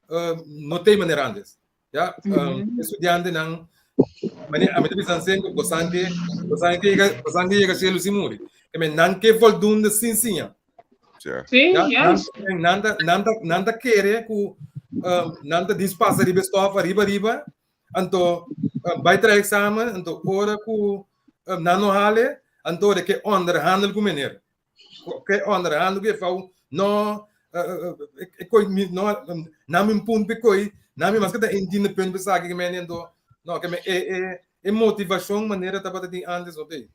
I: um, no te manera antes. Ja, um, estudiantenan, mane, a mi ta bisa sempre, bosan ke, bosan ke yega, bosan ke yega cielo sin muri. Ke men nan ke voldoende sin siña.
A: Ja.
C: Sí,
I: Ja, nan,
C: juist.
I: nan, ta, nan, ta, nan ta kere ku um, nan ta dispasa riba e stof arriba arriba, anto um, bai traha examen, anto ora ku um, nan no hale, anto de ke onderhandel ku meneer. Ke onderhandel ku juffrouw, no, e koi mi no na mi punt pe koi, na mi maske ta indiende punt pe saki ke meni anto no ke me e e e motivashon manera tabata tin antes no tei.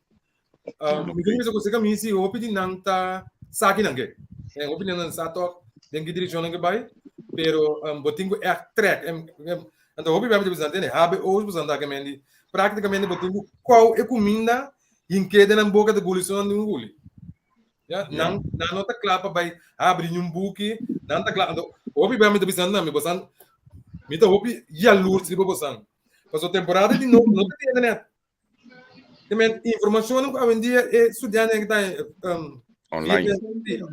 I: Mi tin bisa ku seka mi si hopi di nan ta saki nan ke. Hopi di nan sa tok den ki direkshon nan ke bai, pero bo tin ku ègt trèk. Anto hopi bia mi ta bisa tene HBO's bo sa ke meni praktikamente bo tin ku kou e kuminda Hink'é den nan boka ta guli so nan tin ku guli. Ya, nan, nan no ta kla pa bai habri niun buki, nan ta kla. Anto, hopi bia mi ta bisa nan, mi bosan, mi ta hopi yalurs riba bosan. Paso temporada di no, no ta tin internet. Te men, informashonnan ku awendia e studiantenan ta um,
A: Online.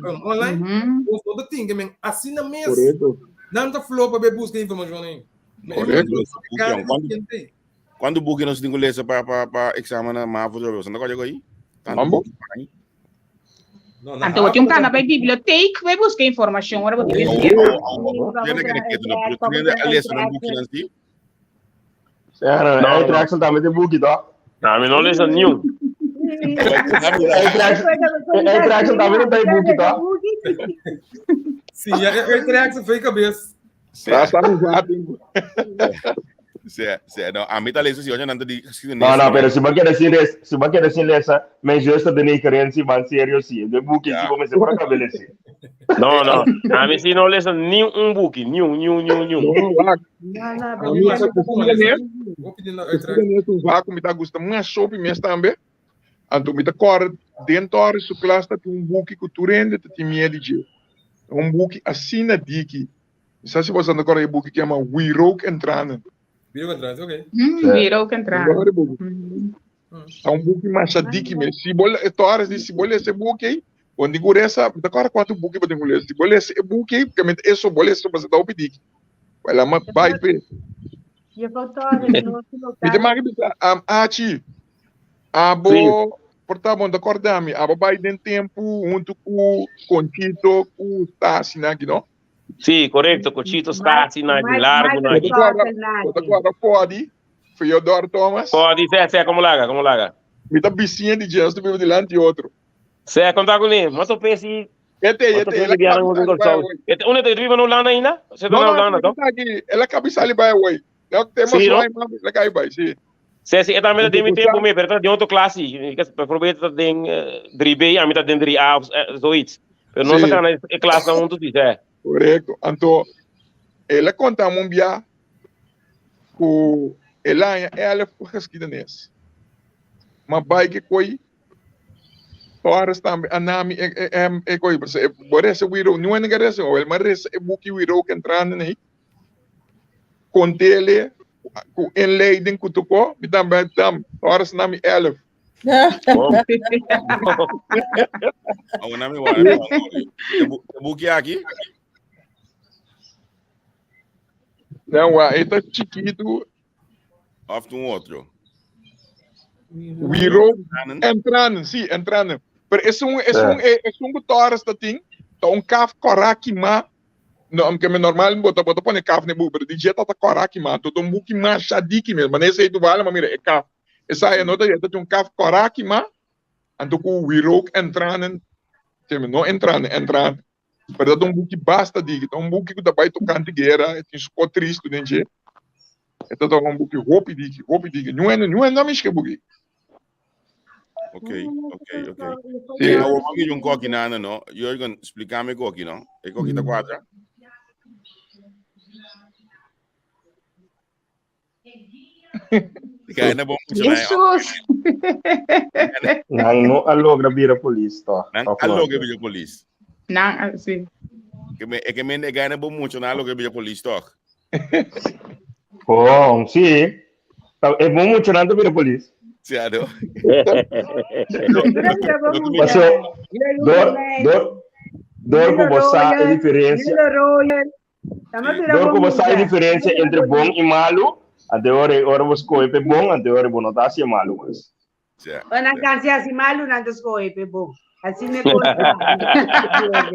I: um, online, nos no ta tin, ke men asina mes, nan ta flow pa bai buska informashon ei.
A: Korekto. Cuanto buki nos tin ku lesa pa pa pa examen na MAVO trobe? Boso no ta kòrda aí? Tanto
D: Mambo?
A: buki pa aí.
I: No, na
C: Anto bo tin un
I: Harvard
C: kana bai bibliotheek bai buska informashon ora bo tin
A: Oh,
C: mester.
A: oh, oh, oh. Tiene que keto na pero tiene a lesa un buki nan sí.
E: Ja, no,
G: No,
E: no,
G: no.
E: Traxel tambe tin buki, toch?
G: No, mi no lesa niun.
E: Hey, Traxel tambe no tin buki, toch?
I: Sí, ja, e trek foi cabeça.
A: Sí,
D: Rasta mi zaten.
A: sí, sí. No, a mí tal eso sí, oye, nanto di
E: No, no, pero si bo queda sin les, si bo queda sin lesa, mijn zuster de negerin, man serio sí. De buki
A: Ja.
E: si bo me se por cabele sí.
G: No, no. A mi sí no lesa ni un buki, ni un, ni un, ni un, ni un.
D: No, wak.
H: No, no,
D: A
H: pero
D: mi
H: mi
D: sa geschiedenis,
I: Vou pedir na uiteraard.
D: geschiedenis un vak mi ta gusta mas hopi mes tambe. Anto mi ta kòrda den Torres su klas ta tin un buki ku tur hende ta tin miedu di dje. Un buki asina diki. Mi sa si boso ta kòrda e buki ku yama Wierook en Tranen.
I: Wierook en Tranen, oké.
C: Wierook en Tranen.
D: Kòrda e buki? Ta un buki masha diki mes. Si bo Torres di si bo lesa e buki ei, bo tin ku resa, mi ta kòrda kuantu buki bo tin ku lesa. Si bo lesa e buki ei, porque mi ta eso bo lesa pasobra ta hopi diki. Wèl, a bai p'e.
H: Juffrouw Torres, nos
D: Mi ta
H: lokaal.
D: maki bisa, Achi, Abo
G: Sí.
D: por ta bon ta korda mi, abo bai den tempu huntu ku Conchito ku Stasi naki no?
G: Sí, korekto, Conchito, Stasi naki, largu
D: Bo ta
G: naki.
D: korda, bo ta korda Fodi, Fyodor Thomas?
G: Fodi, sè, sè, komo laga, komo laga.
D: Mi ta bisiña di dje, nos ta biba dilanti otro.
G: Sè, konta ku mi, ma tope si
D: Ete,
G: Ma
D: ete,
G: tope
D: el a
G: si biaha
D: kabi
G: un
D: sali bai
G: Kòrsou.
D: awor.
G: Ete, unda ta biba na Hulanda ainda? Se ta
D: No,
G: na
D: no,
G: Hulanda,
D: ete
G: to?
D: aki, el a kabi sali bai awor. No, tema
G: Sí, no?
D: suai, mami, el a kabi bai, sí.
G: Sí, sí, e tambe ta den mi tempo mee, pero ta den otro klas sí. Bijvoorbeeld ta den 3B, ami ta den 3A of zoiets. Pero nos a gana e klasnan huntu sí, sí.
D: Correcto. Anto, el a konta mi un bia ku el a haña elf pa geschiedenis. Ma bai ke koi Torres tambe a nami e e e e koi. Bo resa Wiro, niun hende ke resa, el ma resa e buki Wiro ke entrando nei. Kontele ku inleiding ku toko, mi tambe tam Torres nami elf.
A: Awor nami wak, nami wak. E buki aki?
D: Nan wa, e ta chikitu.
A: Of un otro?
D: Wiro entranen, sí, entranen. Pero esun, esun, esun ku Torres ta tin, ta un kaf kòrá kimá. No, ke me normal bo ta bo ta pone kaf na e buki, pero di dje ta ta kòrá kimá. Anto ta un buki masha diki mes. Manera esei tu bala, ma mira e kaf. Esei no ta ta un kaf kòrá kimá, anto ku wierook en tranen, no entranen, entranen. Pero ta un buki basta diki, ta un buki ku ta bai tokante guera, e tin su kos tristu den dje. E ta un buki hopi diki, hopi diki. Niun hende, niun hende no a mishka e buki.
A: Ok, ok, ok. Sí. Awor mami un koki nana no. Jurgen, splikame koki no. E koki ta kuadra? Kaya bom
C: Jesus!
E: Nan no a logra bira polis toch?
A: Nan a logra bira polis.
C: Nan, sí.
A: Que me, que me gana bom mucho, nan a logra bira polis toch?
E: Bom, sí. E bom mucho nan ta bira polis.
A: Sí, ado.
E: Paso, dor, dor, dor ku bo sa e diferencia. Dor ku bo sa e diferencia entre bon i malu, ante ora ora bo skohe pe bon, ante ora bo no ta hasi e malu mas.
H: Ora nan kansa hasi malu, nan ta skohe pe bon. Asina e kos ta.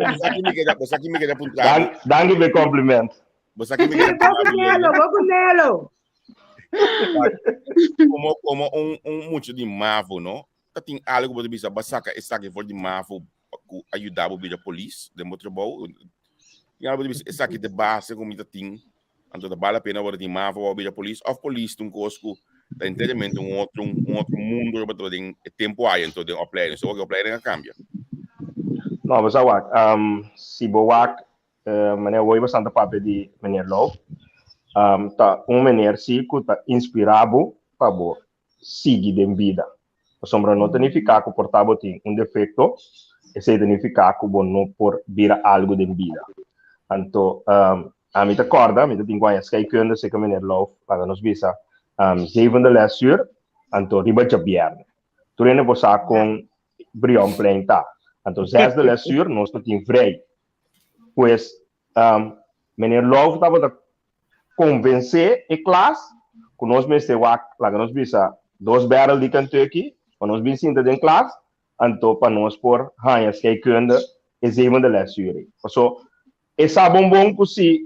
A: Bo sa ki mi keda puntra bo?
E: Danki pa e compliment.
A: Bo sa ki mi keda
H: Bo
A: puntra
H: ku
A: bo,
H: Nelo, bo ku Nelo.
A: Komo komo un un mucha di mavo no, ta tin algu ku bo ta bisa bo a saka esaki for di mavo ku a yuda bo bira polis den bo trabou? Tin algu bo ta bisa esaki ta e base ku mi ta tin, anto ta bal la pena bo ta tin mavo pa bo bira polis òf polis ta un kos ku ta enteramente un otro un otro mundo riba ta den e tempu aya anto den opleiding. So oke opleiding a kambia.
E: No, bo sa wak, si bo wak Meneer Woy bastante papia di meneer Louw. Ta un meneer si ku ta inspirá bo pa bo sigui den bida. Pasobra no ta nifiká ku por ta bo tin un defekto, esei ta nifiká ku bo no por bira algu den bida. Anto ami ta kòrda, mi ta tin ku haña scheikunde seka meneer Louw, laga nos bisa zevende lesuur, anto riba djabièrnè. Tur hende por sa kon Brionplein ta. Anto zesde lesuur nos ta tin vrij. Pues, um, meneer Love tabata convence e klas ku nos mester wak, laga nos bisa, dos barrel di Kentucky, pa nos bin sinta den klas, anto pa nos por haña scheikunde e zevende lesuur ei. Paso, e sa bon bon ku si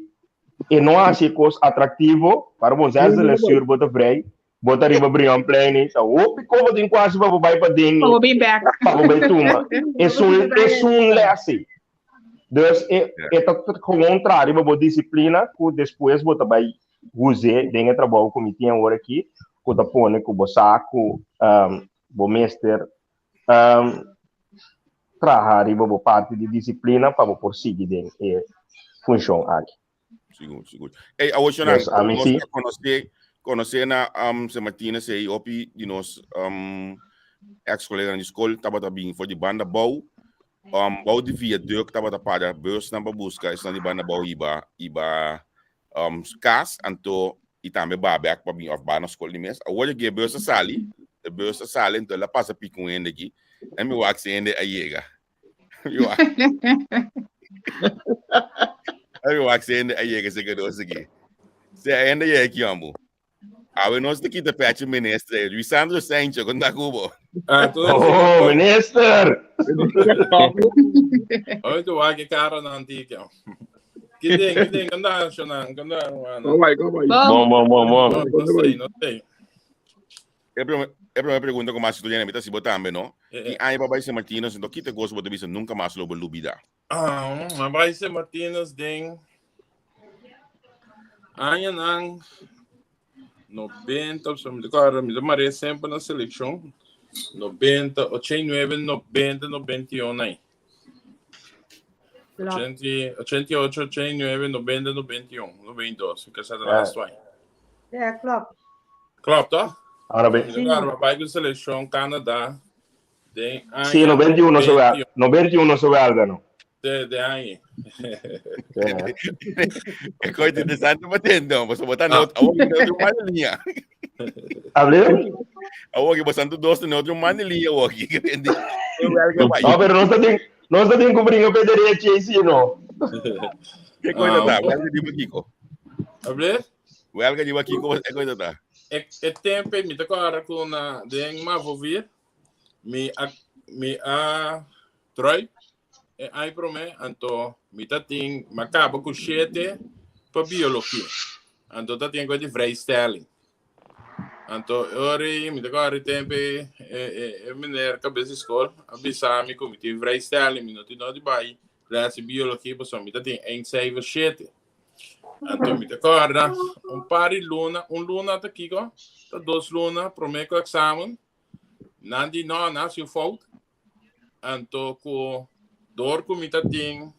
E: e no hasi e kos atractivo, para bo zesde lesuur bo ta vrij, Bo ta riba Brionplein ei, ta hopi kobo tin kuasi pa bo bai paden
C: Pa bo bin bek.
E: Pa bo bai tuma. Esun, esun les ei. Dus e, e ta gewoon traha riba bo disiplina ku despues bo ta bai us'é den e trabou ku mi tin awor aki, ku ta pone ku bo sa ku bo mester traha riba bo parti di disiplina pa bo por sigui den e funshon aki.
A: Sigur, sigur. Ey, awor shonan,
E: Dus, ami
A: nos
E: sí.
A: a conoce, conoce na um, Sint Martinus ey, hopi di nos um, ex-colega di school tabata bin for di banda bou, um, bou di viaduct tabata para busnan pa busca esnan di banda bou iba, iba um, cas, anto y tambe ba bek pa bin of ba na school di mes. Awor e bus a sali, e bus a sali, anto el a pasa pika un hende aki, en mi wak si hende a yega. Mi wak. Mi wak si hende a yega se quedó aquí. Si a hende yega aquí, ambo. Awe nos te quita pecho minister. Luisandro Sancho, con da cubo.
K: Ah, todo
E: Oh, minister!
K: Oi, tu wak cara na antica. Que ding, que ding, anda, Shonan, anda,
D: Go vai, go vai.
G: Bom, bom, bom, bom.
K: No sei, no sei.
A: E prome, e prome pregunta ku mas estudiante mi ta si bo tambe, no? Ki aña pa bai Sint Martinus, enton kita kos bo ta bisa nunka mas lo bo lubida?
K: Ah, a bai Sint Martinus den añanan 90, so mi ta kòrda, mi ta mare semper na selekshon. 90, 89, 90, 91 ahí.
H: Klopt.
K: 80, 88, 89, 90, 91, 92. Ik zet de
E: Ja.
K: laatste twee.
H: Ja, klopt.
K: Klopt, toch?
E: Ahora be.
K: Mi ta kòrda, bai ku selekshon Canada. Den
E: Sí,
K: aña
E: 91 so
K: 91.
E: 91 so welga no.
K: De aña.
A: É coisa interessante para ter, então. Você botar na outra, a outra mais linha.
E: Hablé?
A: A outra, você anda dois na outra mais linha, o aqui.
E: No, pero no está tin, no está tin ku brinca pe derecho sí, no.
A: Que coisa
K: Ah,
A: tá? Welga di Kiko.
K: Hablé?
A: Welga di Kiko, é coisa tá?
K: E tempo mi ta kòrda ku na den Mavo 4 mi a mi a troi e ai promé anto mi ta tin ma kaba ku shete pa biologia. Anto ta tin di vrijstelling. Anto ori mi ta kòrda tempo e e e meneer kabes di skol a bisa mi ku mi tin vrijstelling mi no tin no di bai les di biologia pasobra mi ta tin eindcijfer shete. Anto mi ta kòrda un par di luna, un luna ta kiko, ta dos luna promé ku eksamen. Nan di no, nan hasi un fout. Anto ku dor ku mi ta tin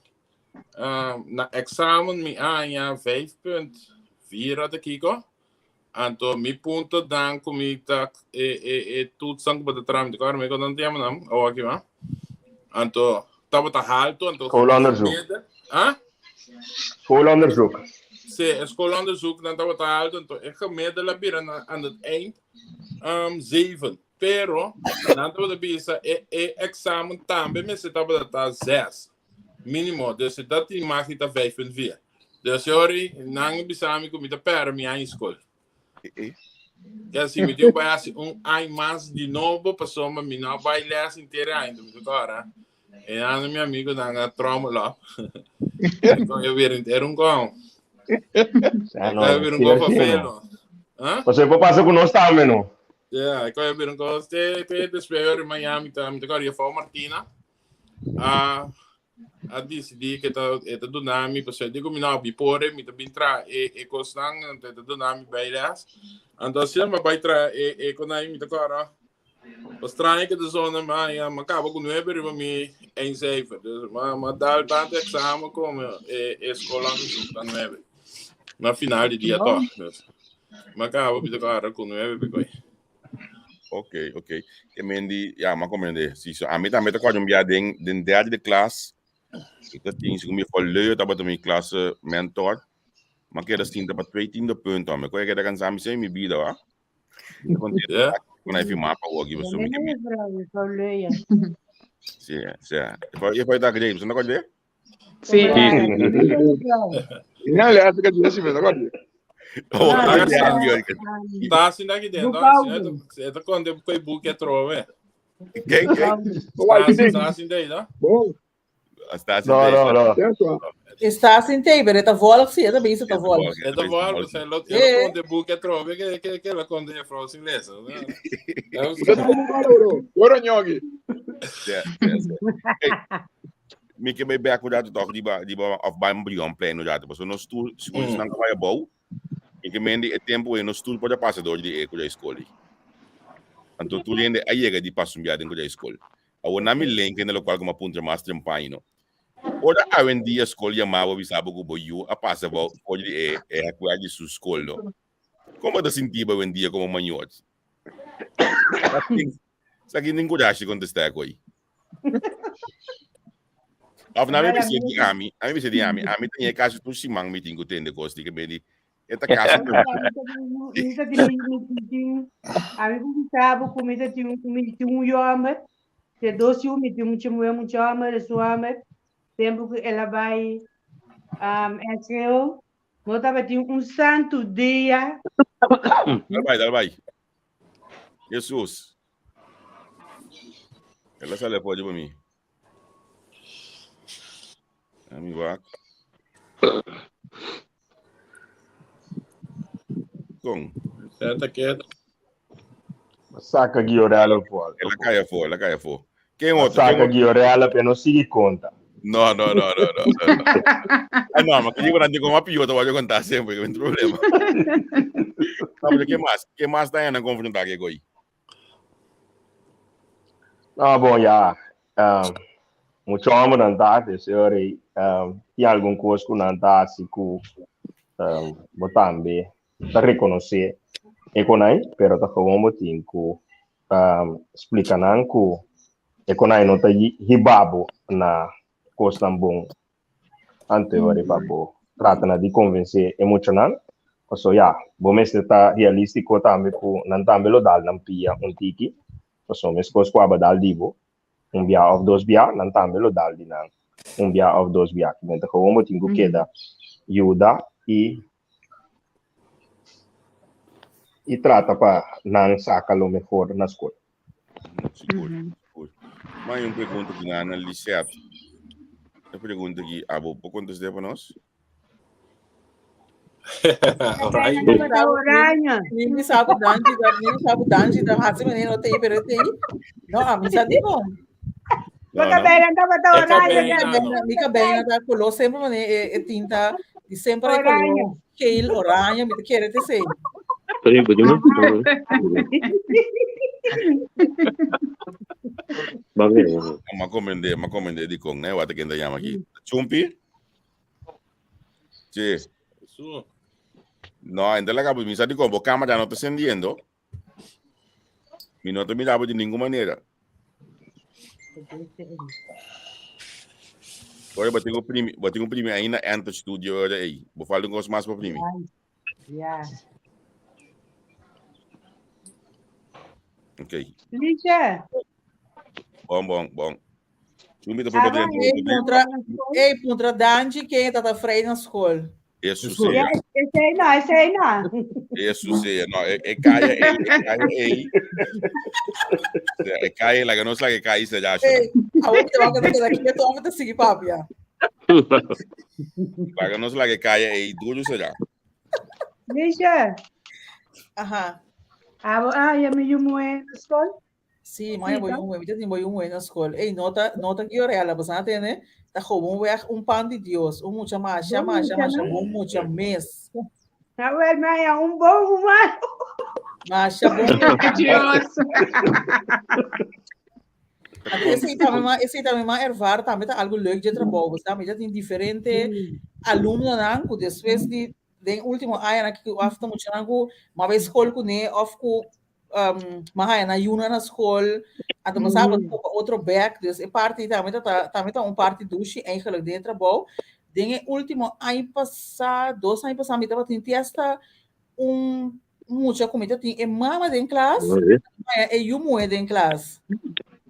K: uh, na eksamen mi haña 5.4 ta kiko. Anto mi punto dan ku mi ta e e e toetsen ku bo ta traha, mi ta kòrda mi ku nan ta yama nan, awor aki ma. Anto tabata halto, anto
E: Schoolonderzoek.
K: gemiddeld, ah?
E: Schoolonderzoek.
K: Sí, e schoolonderzoek dan tabata alto, anto e gemiddeld a bira na aan het eind 7. Pero nan tabata bisa e e examen tambe mester tabata ta 6 mínimo, dus e ta tin mag di ta 5.4. Dus yori nan bisa mi ku mi ta pèrdè mi aña skol. Kè si mi tin ku bai hasi un aña mas di nobo pasobra mi no a bai les henter e aña, mi ta kòrda. E nan mi amigonan a trommel op. Kon yo bira henter un kon.
E: Ja, no,
K: Kon yo bira un kon
E: sí, sí, no.
K: fafelo. Ah?
E: Pasobra por pasa ku nos tambe, no.
K: Ja, kon yo bira un kon. Te, te despues yori Miami ta, mi ta kòrda Juffrouw Martina a a disidí ke ta e ta duna mi pasobra e di ku mi no bi por e mi ta bin traha e e kosnan anto e ta duna mi bijles. Anto asina mi a bai traha e e konai mi ta kòrda pa straño ke ta zona mi haña mi a kaba ku nuebe riba mi eindcijfer. Dus mi a mi a dal tantu eksamen komo e e skol onderzoek ta nuebe. Na final di dia tòg. Dus mi a kaba mi ta kòrda ku nuebe p'e koi.
A: Ok, ok. Ke men di, ja, ma comprende. Si, so, a mi tambe ta kòrda un bia den, den derde klas. Ik ta tin, segun mi juffrouw Leo tabata mi klasse mentor. Ma keda sinta pa twee tiende punto. Mi koe keda kansa mi sin mi bida, wa. Mi contento
K: Ja.
A: kon ai fi mapa hoor, so mi ke mi.
H: Juffrouw, juffrouw Leo.
A: Si, si. Juffrouw, juffrouw ta grade, so no kòrda?
C: Sí.
D: Ja, le hace que yo sí me lo acuerdo.
A: Oh,
K: Ah,
A: ja, ja,
K: Ta asina aki den,
H: Boekhouding.
K: E ta konde ku e boek e trove.
A: Ken, ken?
K: Ta asina ei, no?
D: Bom,
A: Está assim.
E: No, no, no.
D: eso.
F: Está sin tei, pero e ta volg, sí, e ta bezig ta volg.
K: E ta volg, se lo
F: Eh.
K: konde boek e trove ke ke ke lo konde juffrouw sin lezen.
D: Você tá com bro. Ora nhogi.
A: Ja, ja, ja. Hey, mi ke bij back dat toch die ba die ba of bij een brionplein dat maar no stoel school is nang vai bouw. Mi ke men di e tempo e no stoel pode passa door die e kuja school. Anto tu lende a chega di passa un viaggio in kuja school. Awo na mi link in lo qual como punto mas trempaino. Ora awen dia school yamava bisabo ku bo yu a passa bo for di e e kuja di su school no. Como ta sentiva awen dia como mayor? Sa ki nin coragem contestar koi. Of na mi bisa di ami, ami bisa di ami, ami tinha caso tu simang mi tingo tende coisa di que me di eta caso.
H: Mi ta tin mi tin ami ku sabe ku mi ta tin mi tin un homem, te dos yu mi tin mucha mulher mucha homem, su homem, tempo ku ela bai um, SEO, no tava tin un santo dia.
A: Dal vai, dal vai. Jesus. Ela sale pode para mim. Ami wak. Con.
K: Seta keda.
E: Saca Guiorella fora.
A: Ela cai fora, ela cai fora. Quem outro? Quem
E: Saca
A: outro?
E: Guiorella pe no sigue conta.
A: No, no, no, no, no, no. no. Ah, no, ma que digo, digo, ma pior, te voy a contar siempre, que no hay problema. No, pero ¿qué más? ¿Qué más está en confrontar que goy?
E: No, bon, ja. Um, mucho homem não tá, dus eu um, tem algum coisa que não tá, assim, que um, bo tambe ta rekonosé e konai, pero ta gewoon bo tin ku um, splika nan ku e konai no ta hibabo na kosnan bon ante ora pa bo trata na di konvensé e muchanan. Paso ya, bo mester ta realístiko tambe ku nan tambe lo dal nan pia un tiki, paso meskos ku aba dal di bo un bia òf dos bia, nan tambe lo dal di nan un bia òf dos bia. Kimen ta gewoon bo tin ku keda yuda i i trata pa nan saka lo mehor na skol.
A: Sigur, sigur. Ma un pregunta ki na Lisette. E pregunta ki abo por contestar pa nos?
H: Oranje.
F: Mi sa ku danji da, mi sa ku danji da hasi menino te pero te. No, a mi sa di bon.
H: Bo cabello tabata
K: E
H: oranje.
K: cabello, no.
F: Mi cabello ta color sempre mane e, e tinta di sempre e color
H: Oranje.
F: geel, oranje, mi te quiere te sei.
J: Sorry, pwede mo? Bakit?
A: Ma comprende, ma comprende di con, né? Wat ik in de jam aqui. Chumpi? Sí.
K: Su.
A: No, entonces la cabo, mi sa di con, bo cámara no está encendiendo. Mi no te miraba de ninguna manera. Ora, bo tengo primi, bo tengo primi aí na Enter Studio ora aí. Bo falo um mais para primi.
H: Ja.
A: Ok.
H: Liesje.
A: Bom, bom, bom. Chumbi ta
H: Ah,
A: por
F: Ei, puntra, ei, puntra Danji, ken tata vrij na school.
A: Eso
H: Ja,
A: sea,
H: esei no, esei no.
A: eso sea. No, e, e calla, e, e calla, e. E calla, la que no es la que cae, se ya.
F: Ei, awor te wak keda quieto, awor te sigui papia.
A: La que no es la que calla, e duro será.
H: Liesje.
F: Aha.
H: Abo, ah, ya mi yu muhé na skol.
F: Sí, maya voy un mi tin voy un na school. Ei, nota, nota que orela, você não tem, né? Tá gewoon weg un pan de Dios, un mucha masha,
H: Bom
F: masha,
H: mucha,
F: masha,
H: no?
F: bom mucha mes.
H: Ah, wel, maya, un bom humano.
F: Masha bom.
C: Dios.
F: Anto esei tambe ma, esei tambe ma ervaar tambe ta algo leuk de trabalho. Você tambe tin diferente alumnonan ku despues di den último añanan ku after muchanan ku ma bai skol kuné of ku um, ma haya na yuna na skol. Anto ma sa topa otro bek. Dus e parti tambe ta tambe ta un parti dushi eigenlijk den trabalho. Den e último aña pasá, dos aña pasá mi tabatin testa un mucha ku mi tatin e mama den klas, ma e yu muhé den klas.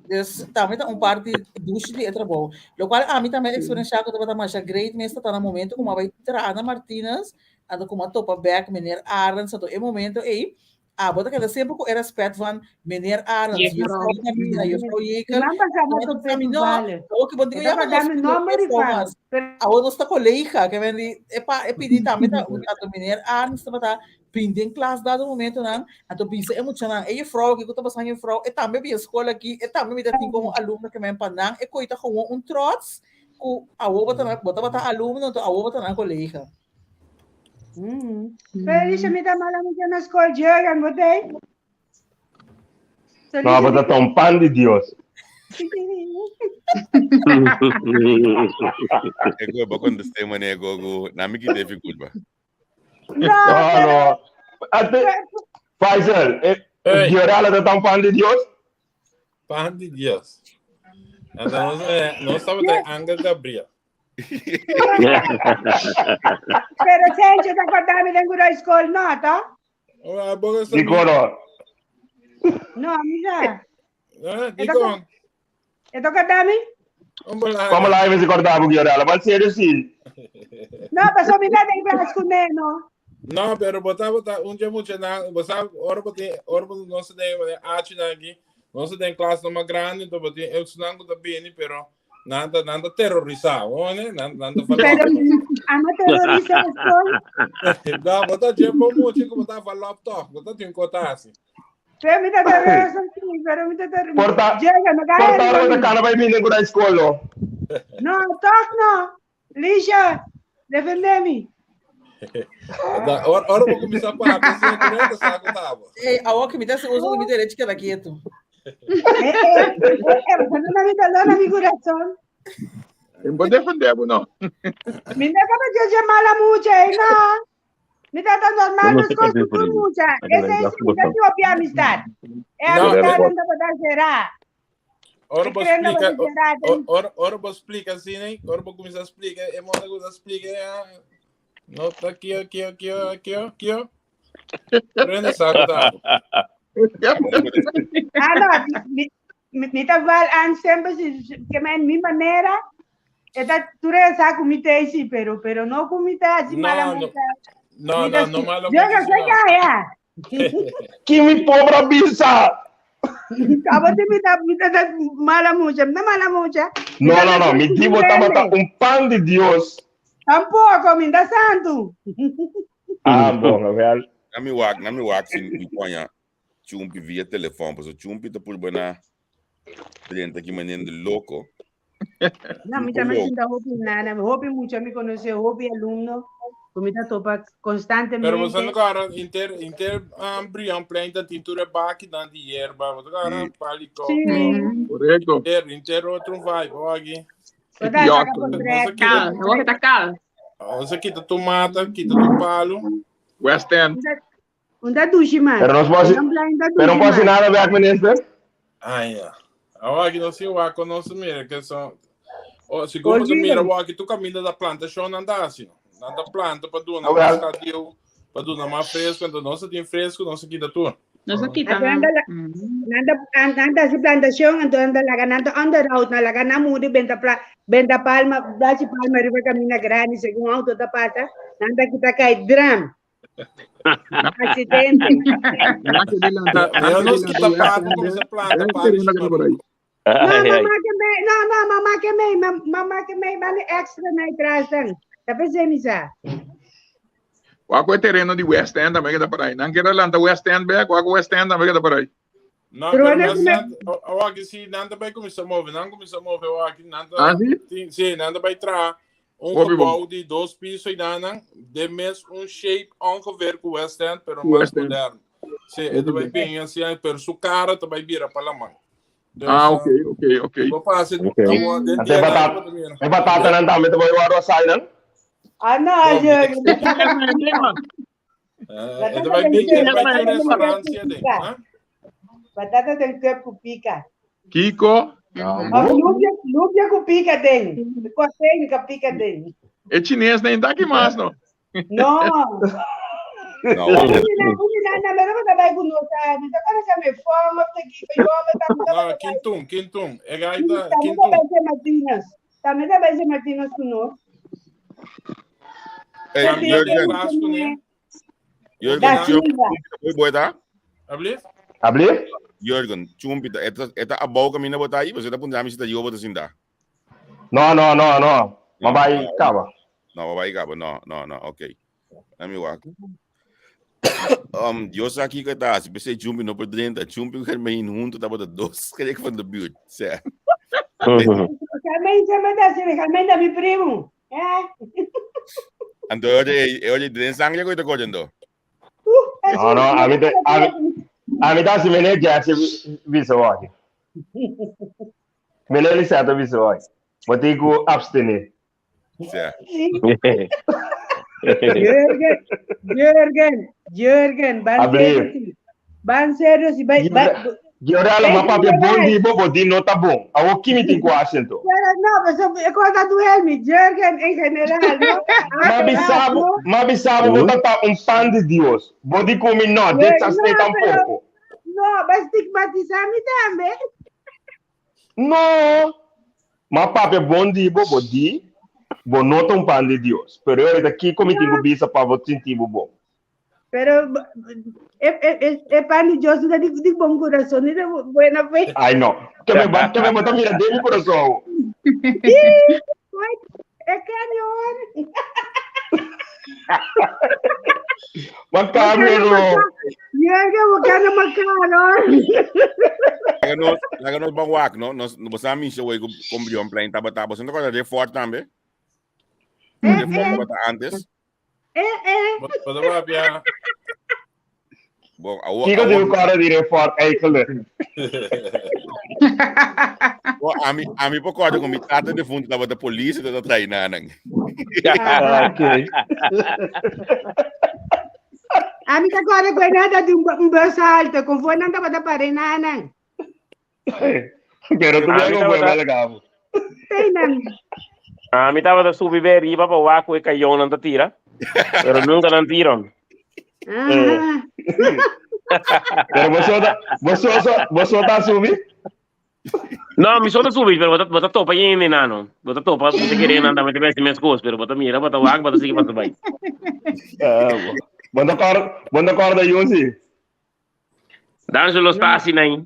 F: Dus tambe ta un parti dushi di e trabou. Lokual ami tambe a eksperensiá ku tabata masha great mes ta na momento ku mi a bai traha na Martinez, anto ku mi a topa bèk meneer Arends, anto e momento ei abo ta keda semper ku e rèspèt van meneer Arends,
C: Juffrouw.
F: juffrouw Martina, juffrouw Jekel.
H: Nan pasá
F: Anto
H: na
F: nan
H: topé
F: ta mi no,
H: toevallig.
F: awor ku bo digo
H: E
F: ya
H: tabata
F: ma nos
H: mi nomber di
F: juffrouw
H: van.
F: mas. Awor nos ta kolega, ke men di e pa e pidi tambe ta anto meneer Arends tabata bin den klas dado momentonan, anto bisa e muchanan, e juffrouw aki ku ta pasando juffrouw, e tambe bin e skol aki, e tambe mi ta tin komo alumno ke men pa nan e koi ta gewoon un trots ku awor bo ta bo tabata alumno, anto awor bo ta nan kolega.
H: Pero Alicia, mi ta mala mucha na skol, Jurgen, bo tei? So,
E: No,
H: Alicia,
E: bo ta un pan di Dios.
A: E go bo contesté mané go go na mi ki difficult ba.
H: No,
E: No,
H: pero
E: no. Ate, Faisal, eh,
K: Hey.
E: Giorala ta un pan di Dios?
K: Pan di Dios. Anto nos, eh, nos tabata Angel Gabriel.
H: Pero Sencho ta kordami den gura school no, to?
K: Oh, bo sa
E: Di kono.
H: No, misa.
K: Ah, di
H: E ta
K: kon.
H: E ta kordami?
E: Como lá vai se cortar o Giorala? Mas sério sim.
H: No, paso mi ta den klas kuné, no.
K: No, pero bota bota un dia mucho na, bota ora bota ora bota no se den achi na aqui, no se den klas no más grande, então bota eu sunango da bene, pero nanda nanda terrorizar, né? Nanda nanda
H: Pero
K: falou.
H: ama terrorista na school.
K: No, bota tiempo mucho como tá falando top, bota tem cota assim.
H: Pero mi ta terrorista, sí, pero mi ta terrorista.
E: Porta,
H: Jurgen, no
E: porta
H: kaya
E: ora
H: riba
E: ta
H: mi.
E: cara vai vindo na escola.
H: No, toch no. Lisha, defendé mi.
K: Da, ora, ora bo kuminsá papia, si e ta saco tabo.
F: Ei, awor ku mi ta hasi uso di mi derecho keda ketu.
H: Eh, eh, eh, eh, no mi dolor na mi corazón.
D: Não vou defender, no.
H: Mi no kaba de mala mucha, eh, no. Mi tata normal,
J: No
H: nos
J: sé
H: cos
J: qué
H: tur
J: decir.
H: mucha. Ese es mi tata hopi amistad. E
K: No,
H: amistad no tabata será.
K: Ora
H: E
K: bo
H: creen
K: explica,
H: tabata será.
K: ora, ora bo explica assim, né? Ora bo começar a explicar, é moda que explica, ah, no, tá aqui, aqui, aqui, aqui, aqui, ó. Prende saco tá.
H: Ah, no, mi, mi, mi ta val aan sempre si que men mi manera. Eta tu esa ku mi te sí, pero no ku mi ta así mala
K: No, no.
H: mucha.
K: No,
H: Mi
K: no,
H: ta
K: no malo
H: Yo no sé qué ya.
E: Ki mi pobre bisa!
H: Abo de mi ta mala mucha, no mala mucha. Mi
E: No,
H: ta
E: no, no. Mi
H: tur
E: dibo tabata
H: hende.
E: un pan di Dios.
H: Tampoco, mi ta santo.
E: Ah, bom, wel.
A: Na mi wak si mi poña Chumpi via telefon, paso Chumpi ta purba na drenta ki manera de loco.
H: No, mi
A: Un
H: también
A: loco.
H: sinta hopi nana, hopi mucho mi conoce, hopi alumno, ku mi ta topa
K: Pero você
H: constantemente.
K: não cara inter inter um, Brian Plain da tintura baki dan de hierba, você cara
A: Sí.
K: palico.
H: Sí.
D: Correcto.
K: Inter inter outro vibe, ó aqui.
H: Bota
D: Pior.
H: saca por
K: Você
H: trás.
K: quita,
C: Cal, eu que tá cal.
K: você quita tomate, quita tu palo.
D: West End.
H: Unda dushi man.
E: Pero não posso,
H: Brian Plain da
E: pero não
H: dushi
E: posso
H: man.
E: nada, werk minister.
K: Ah, ja. Agora aqui não se o conosco mira que são Oh, segundo você mira,
H: Olvídalo.
K: o aqui tu caminho da plantação não anda assim. Não da planta para dona
E: Ah,
K: mais
E: wel.
K: cadio, para dona mais fresco, então não se tem fresco, não se quita tu.
C: Não se quita,
H: Ando
C: não.
H: anda nanda anda si plantación, ando anda la ganando underroad, na la gana muri benta pla, benta palma, dachi palma riba camina grande, según auto da pasa, nanda kita kai dram, accidente.
K: Eu não se quita pato, começa a planta, palo e
D: por aí.
H: No,
G: Ai, ai.
H: mamá que me, no, no, mamá que me, mamá que me, vale extra na atrás dan. Tapos misa.
D: Qual é o terreno de West End também que tá por aí? Não quero levantar West End, bem, qual é o West End também que tá por aí?
K: Não,
H: Pero
K: pero
H: ano
K: mas
H: me,
K: o aqui se nada vai começar a mover, não começa a mover, o aqui nada,
D: Ah, sim?
K: sim, nada vai entrar um
D: Hobby bom.
K: gebouw die dois pisos e nada, de mes um shape ongeveer com West End, pero mais
D: West End.
K: moderno. Sim,
D: É
K: é
D: também.
K: vai bem assim, pero su cara também vira para lá, mano. Dus,
D: Ah, ok, ok, ok.
K: vou passar,
G: Ok.
K: agora, dentro
E: Até
K: de
E: batata. É batata não também, também o arroz não?
H: ah no,
K: Bom,
H: yo,
K: é
H: batata
K: vai
H: del
K: bem,
H: cuerpo,
K: vai ter
H: batata del
K: restaurante
H: cuerpo
K: ali,
H: pica.
K: ah?
H: Batata del cuerpo pica.
D: Kiko,
E: Ah,
H: Of
E: bom.
H: lupia, lupia com pica tem. Costeño com pica tem.
D: é chinês nem dá que mais, não?
H: No.
A: No.
H: Una me debo de con nota, me da que me forma te que yo me da
K: Não, quintum, quintum. É gaita,
H: También
K: quintum.
H: da ser Martínez. También da ser Martínez con no.
A: Hey,
K: Também tem
A: Jurgen,
K: clássico, né?
A: Jurgen,
H: Da
A: Chumpi,
H: Silva.
A: boy boy tá?
K: Ablief?
E: Abli?
A: Jurgen, Chumpi, eta eta abau caminho botar aí, você tá pondo a mim tá eu botar assim dá.
E: No, no, no, no.
A: No,
E: Mas vai,
A: no,
E: acaba.
A: no, vai cabo, no, no, no, ok. Na mi wak. Dios aqui que tá, se você Chumpi não por dentro, Chumpi que me junto tá botando dois, que van de buurt, sé.
H: Carmen se me da Silva, Carmen da mi primo. Eh?
A: Então, oye, oye, den sangre que tá correndo.
E: No, no, a mim, a mim, a mim tá se meneer Jesse bisa hoje. Meneer Lisette bisa hoje. Mas tem que abstenir.
A: Sé.
H: Jürgen, Jürgen, Jürgen, van
E: Abli.
H: serio, sí. Van serio, sí, van, van,
E: Giorala,
H: en
E: mas papia bom
H: general.
E: di bo, di não tá bom. A o que me tem com acento?
H: Pero no, pues cosa tu Helmi, Jürgen en general, ¿no?
E: Mas bisabo, mas bisabo, vou tá um pan de Deus. Vou di comi não, de
H: No,
E: sastei
H: pero
E: tampouco.
H: no, va a estigmatizar a mí también.
E: No. Mas papia bom di bo, bo di, bo não tá um pan de Deus. Pero eu aqui comi tenho bisa para vou sentir bom.
H: Pero es pan de Dios, de, de buen corazón y de buena fe.
E: Ai, não. Que me que me bota mira de mi coração.
H: Sí, es cañón.
E: Mas
H: Mas
E: cabelo.
H: Jurgen, we kennen elkaar hoor.
A: Laga nos, laga nos ban wak, no? Nos, bo sa misha wey ku kon Brionplein tabata. Bo sa no korda de Fort tambe?
H: Eh,
A: De Fort
H: eh,
A: tabata antes.
H: eh, eh.
K: Bo ta papia.
A: Bo, awo,
E: Kiko
A: awo,
E: di kora di report eigenlijk.
A: bo, ami, ami por korda ku mi tata defunto tabata polis, e tabata traina nan.
H: Ah.
E: Oké.
H: Ami ta korda ku nada di un bus halte, kon nan tabata pare nanan.
E: Pero tu
G: Ami
E: bem como
G: tabata
E: é legal.
H: Teinan.
G: ami tabata subi be riba pa wak ku e kayonnan ta tira, pero nunka nan tira.
H: Ah.
E: Pero você tá, você você tá subi?
G: No, mi so ta subi, pero bo ta topa yende nano. Bo ta topa, bo ta kere nan tambe te besi mes kos, pero bo ta mira, bo ta wak, bo ta sigui pasa bai.
E: Ah, bom da corda, bom da corda Yunsi.
G: D'Angelo Stasi nai.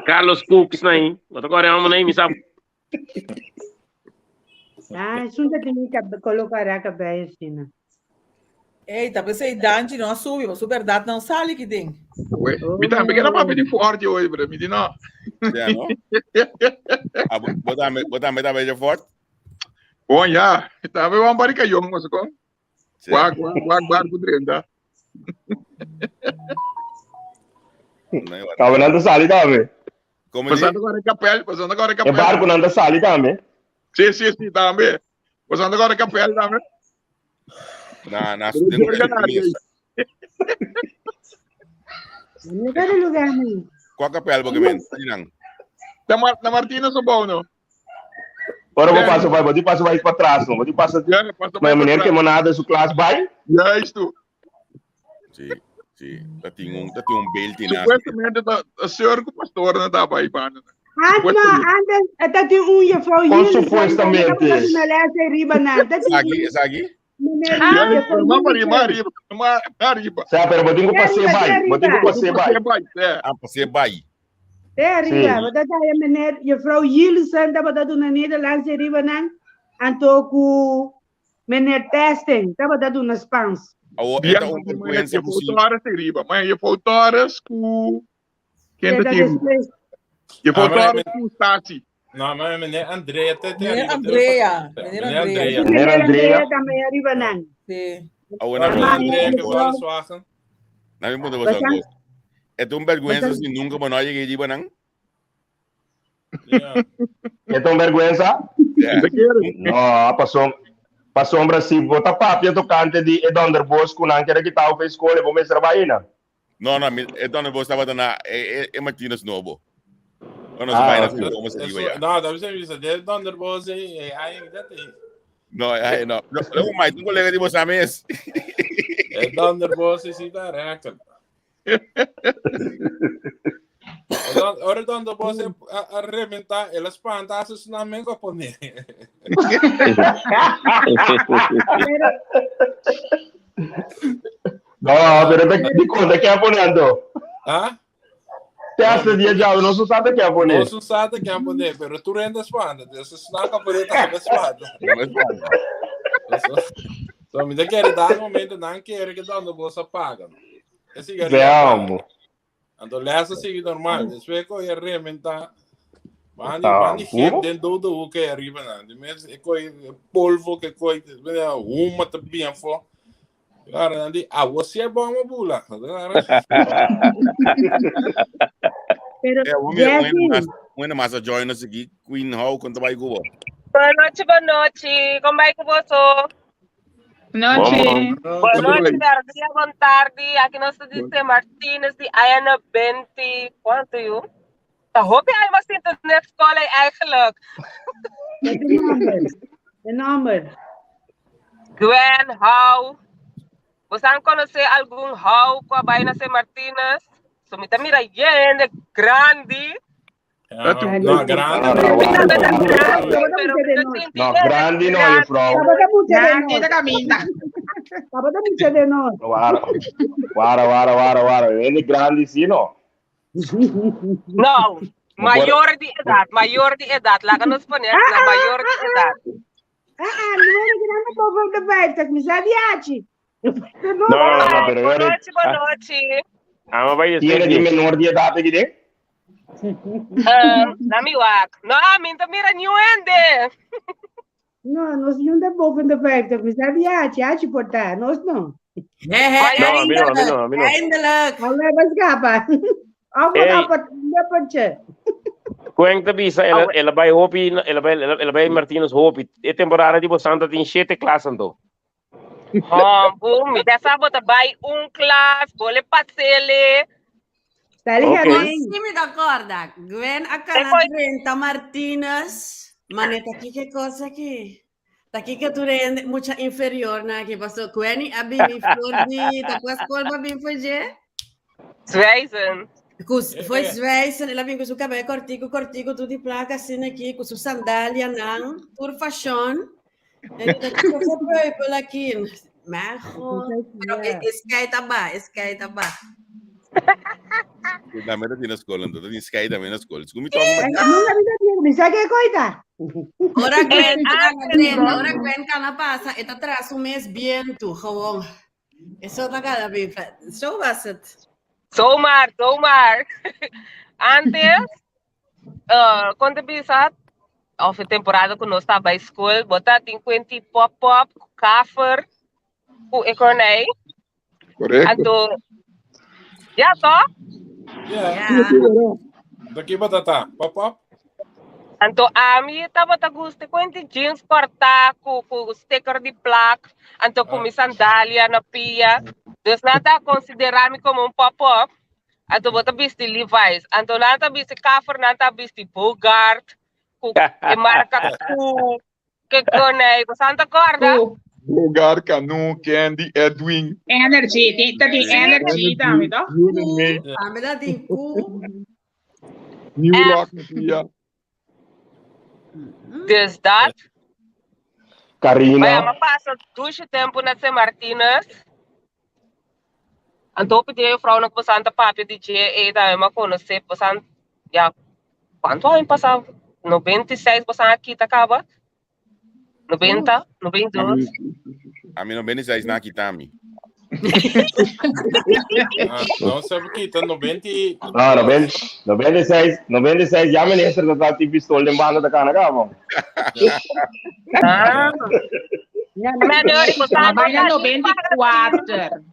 G: Carlos Cooks nai. Bo ta kore amo nai, mi sa.
H: Ah, sunta tini ka colocar a cabeça assim.
F: Ei, ta pensei Danji não subi, mas verdade não sali que tem.
D: Ué, mi tambe quero papia di forte hoje, bre. Mi di no.
A: Ja, no? Ah, bo tambe, bo tambe ta beetje fort?
D: Bom, ja. Tambe wan bari kayon, mas ko.
A: Sí.
D: Wak, wak, wak, barco drenta.
A: Nee, wat.
E: Kabe nan ta sali tambe.
A: Como di?
D: Pasando agora kapel, pasando agora
E: E
D: kapel.
E: barco nan ta sali tambe.
D: Sí, sí, sí, tambe. Pasando agora kapel tambe.
A: Na, na,
D: Pero
A: den
D: Jurgen
A: mesa.
H: Não quero lugar nem.
A: Qual kapel bo gemen? Nan.
D: Na, Mar na Martina so bom, no?
E: Ora vou passar vai, vou passar vai para trás, não. Vou passar.
D: Ja, passa
E: Mas
D: mais
E: meneer
D: para
E: que
D: trás.
E: monada su class vai.
D: Juist,
A: Sí, sí. Dat tin un, dat tin un beeld in naast.
D: Supuestamente ta a senhor com pastor na tapa aí, pana.
H: Antes, antes, até tem um juffrouw
E: Com
H: hier.
E: supuestamente.
H: Na les riba na. Dat
A: Esaki, esaki.
H: meneer juffrouw
D: Maar arriba,
H: Nielsen.
D: arriba, maar arriba.
E: Sa, pero vou ter que passar
H: Arriba,
E: vai, vou ter que
H: arriba.
E: passar vai.
D: Vai, é.
A: Ah, passei bai.
H: Te arriba,
E: Sim.
H: want dat hij meneer juffrouw Nielsen, dat dat doen in Nederlands riba na. En ook meneer Testing, dat dat doen in Spaans.
A: Awo,
D: Ja,
A: eta un
D: maar
A: vergüenza
D: je
A: ku si.
D: Torres arriba, maar je Torres ku
H: Ja,
D: Quem
H: dat is dus.
D: Je
K: Ah, maar
D: Torres ku Stasi.
K: No, maar meneer Andrea. te- te
F: Meneer
K: arriba, te-
F: Andrea,
K: Meneer
F: meneer Andrea.
K: Andrea.
E: Meneer
H: Meneer
E: Andrea.
H: Andrea también arriba na.
F: Sí.
A: Awo na
K: Meneer
A: mi
K: Andrea que
A: punto.
K: Volkswagen.
A: Na mi punto
H: Wat
A: was
H: dan?
A: go. Et un vergüenza
H: Wat
A: si nunca mo no llegué riba nan.
K: Ja.
E: Então vergüenza?
A: Ja.
E: No, passou pa sombra si bota papia tocante di e donder bosco nan quer que tal fez escola, vou me trabalhar na.
A: No, no, mi, e dan bos tabata na e e, e Martinez nobo. No, no,
E: Ah,
A: vaina
E: ok.
A: como se digo
K: Eso-
A: ya.
K: No, dat is even de donderbos. eh, dat is.
A: No, ay, no. No, luego mai, un colega di bos ames.
K: Het donderbos is niet daar raken. Ora donderbos a reventar, ela espanta, se não me pone.
E: No, pero te di conta que aponando.
K: Ah?
E: Te hace dia já, não se sabe que aponer.
K: Não sabe que pone, pero tu renda espanta, se não pone tá espanta. So, me quer dar um momento não quer que donderbos apaga. Esse
E: Veamos.
K: Anto lesa sigue normal, después coge reventar. Mandi,
E: Ah,
K: mandi
E: como?
K: gente dentro do hoek arriba, não. De mes, e coi polvo que coi, huma te bien fo. Cara, andi, ah, você é bom uma bula.
H: Pero
A: É, o homem,
H: Jesse,
A: mas, bueno, mas a join us aqui, Queen Hall, quando vai go.
L: Boa noite, boa noite. Como é que você?
C: Noche.
L: Boa noite, bom dia, boa tarde. Aqui nós estamos de Martínez, de Ayana Benti. Quanto eu? Tá hoop je was in de escola eigenlijk.
H: de nummer. De nummer.
L: Gwen, Hau. Você não conhece algum Hau com a Baina C. Martínez? So, me mira yende grande.
K: Não, grande.
L: Pero
E: No, grande no, juffrouw.
H: Tabata mucho de
C: Grande
H: nos.
C: da caminda.
H: Tabata mucho de nos.
E: Wara, wara, wara, wara, wara. Ele grande sim, no.
L: Não, maior de idade, maior de idade. Lá que nos poner na maior de idade.
H: Ah, ah, nu ben ik dan boven de 50, mi sa diaci.
G: No, no, no, no, pero
L: Bon nochi, bon nochi.
G: Ama bai
E: Tiene di menor di edad aki den?
L: Um, na mi wak. No, a mi ta mira niun hende.
H: No, nos ni un boven de 50. Mi sabi hachi, hachi por ta. Nos no.
B: He, he,
G: No, a mi no, a mi no, a mi no.
B: Eindelijk.
H: Allee, we scapa. Of
G: Hey.
H: op het nippertje.
G: Koen ta bisa, ela, ela bai hopi, ela bai, ela, ela bai Martinez hopi. E temporada di Bosanta tin shete klas anto.
L: Hombo, mi ta sa bota bai un klas, bole pasele.
H: Sali
G: Ok.
H: okay.
B: Sí, mi ta acorda. Gwen a cana 30 Martinez. Mane, ta ki cosa aquí? Ta ki que tu rende mucha inferior na que pasó. Gwen a bini flor di, ta kwa school ba bin foi je?
L: Zwijzen.
B: Kus, foi zwijzen, ela vem com seu cabelo cortico, cortico, tudo de placa assim aqui, com sua sandália não, tur fashion. En dat is ook een peupel aqui. Maar god, pero es taba, es taba.
A: Dame dat in de school, dat is scheid dame in de school. Kom je toch
H: Mi sa que coita.
B: Ora Gwen
L: En
B: kana
L: antes,
B: drenta,
L: no?
B: ora Gwen kana pasa, eta tras un mes viento, gewoon. Eso ta cada bem. Zo was het.
L: Zomaar, zomaar. Antes, quando bisa, of a temporada que nós estava em school, botar 50 pop-up, kaffer, ku ekornei.
D: Correcto.
L: Anto, ja toch?
K: Ja.
B: Ja.
K: Daqui batata. Pop pop.
L: Anto ami tava ta gusto quanti jeans cortar com com sticker de placa, anto com mi sandália na pia. Dus nada considerar-me como um pop-up. Anto bota bisti Levi's, anto nada bisti kaffer, nada bisti Bogart, com e marca Q, que conei, Santa corda.
D: Bogar, Canu, Candy, Edwin.
C: Energy, tem, tá tem energy também, tá?
D: Union May,
B: A me dat in ku.
D: New
L: Echt.
D: Rock, Pia.
L: Dus dat.
E: Carina.
L: Maar ja, maar passa douche tempo na Sint Martinus. Anto pedi vrouw nog besanta papia di GE da ma conoce besan ja quanto ano passava 96 besan aqui tá acaba 90 92
A: A mim não bem is na kitami.
K: Ah, não sabe que tá 90 e...
E: Ah, 90, 96, 96, ja minister dat dat die pistool in banden te kan gaan.
L: ah maar não
C: Mas vai na
L: não tá nem paga
C: 94.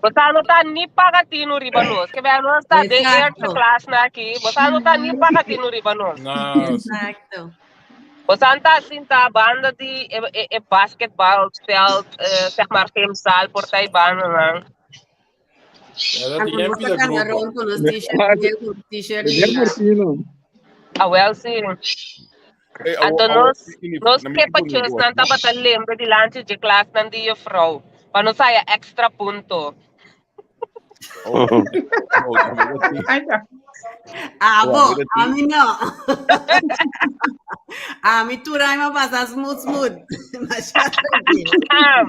L: você não tá nem paga tino riba nós que bem nós tá de
B: Exato.
L: eerste klas na aqui você não tá nem paga tino riba nós
K: Não,
B: Exacto.
L: Você tá assim tá banda de e, e, e basketbalveld eh, zeg maar gymzaal partijbanen né
K: era
B: Anto
K: de
B: nos
K: MP da
B: kana
K: grupo.
B: rond con ons t-shirt, geel con t-shirt.
D: Meneer Martino.
L: Ah, wel sim.
A: Hey,
L: Anto nos nos kepetjes nan tabata lembre di lanche de klas nan di juffrouw. Pa nos haya extra punto.
C: Ai, tá.
B: Ah,
A: Oh,
B: bo,
A: mira
B: a mim não. A mim tu raima passa smooth, smooth. Mas já tranquilo.
L: Ah,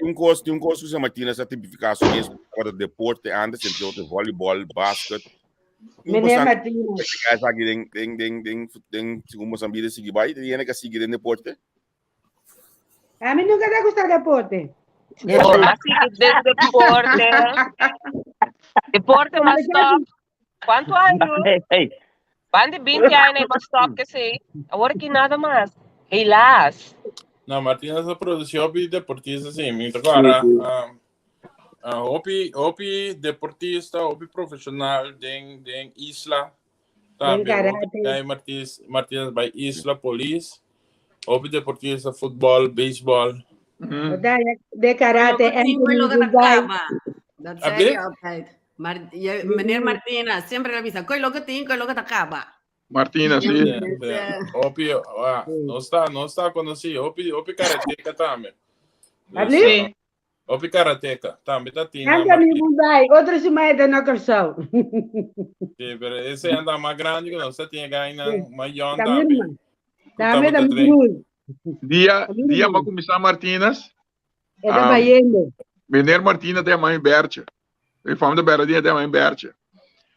A: Um curso, um curso que Martina essa tipificação mesmo para deporte antes, entre outros voleibol, basquete.
H: Meneer Martinez.
A: Aqui tem tem tem tem tem segundo Moçambique seguir vai, tem que seguir em deporte.
H: A mí nunca te gusta deporte.
L: assim, de deporte. Deporte mas stop. Quanto ano?
G: Hey, hey.
L: Bande 20 anos mas stop que sei. Agora que nada mais. Helaas.
K: Não, Martinez produziu hopi deportista, sim. Muito agora, ah, ah, hopi, hopi deportista, hopi profissional, den, den Isla.
H: Den
K: Também,
H: karate.
K: hopi daí Martins, Martinez by Isla Police. Hopi deportista, futebol, beisebol.
H: De karate en
B: Loco loco
H: Dubai.
B: acaba. Dat
K: A
B: zei
K: ver?
B: je altijd. Maar je, meneer Martina, sempre avisa, coi loco tin, coi loco acaba.
D: Martina, sim.
K: Yeah, yeah. Hopi, ah, não está, não está conhecido. Hopi, hopi karateca também.
H: Habli?
C: Sim.
K: Hopi karateca também tá tinha.
H: Anthony Mumbai, outro se mais da Nocorsão.
K: Sim, pero esse anda mais grande que nós, tinha ganho maior
H: Da
K: também.
H: minha irmã. Da minha, da
K: Tava
H: minha broer.
D: Dia, dia vai começar Martinez.
H: É da
D: Ah.
H: Baiano.
D: Meneer Martina tem a mãe Bertje. E fam de Bertje tem a mãe Bertje.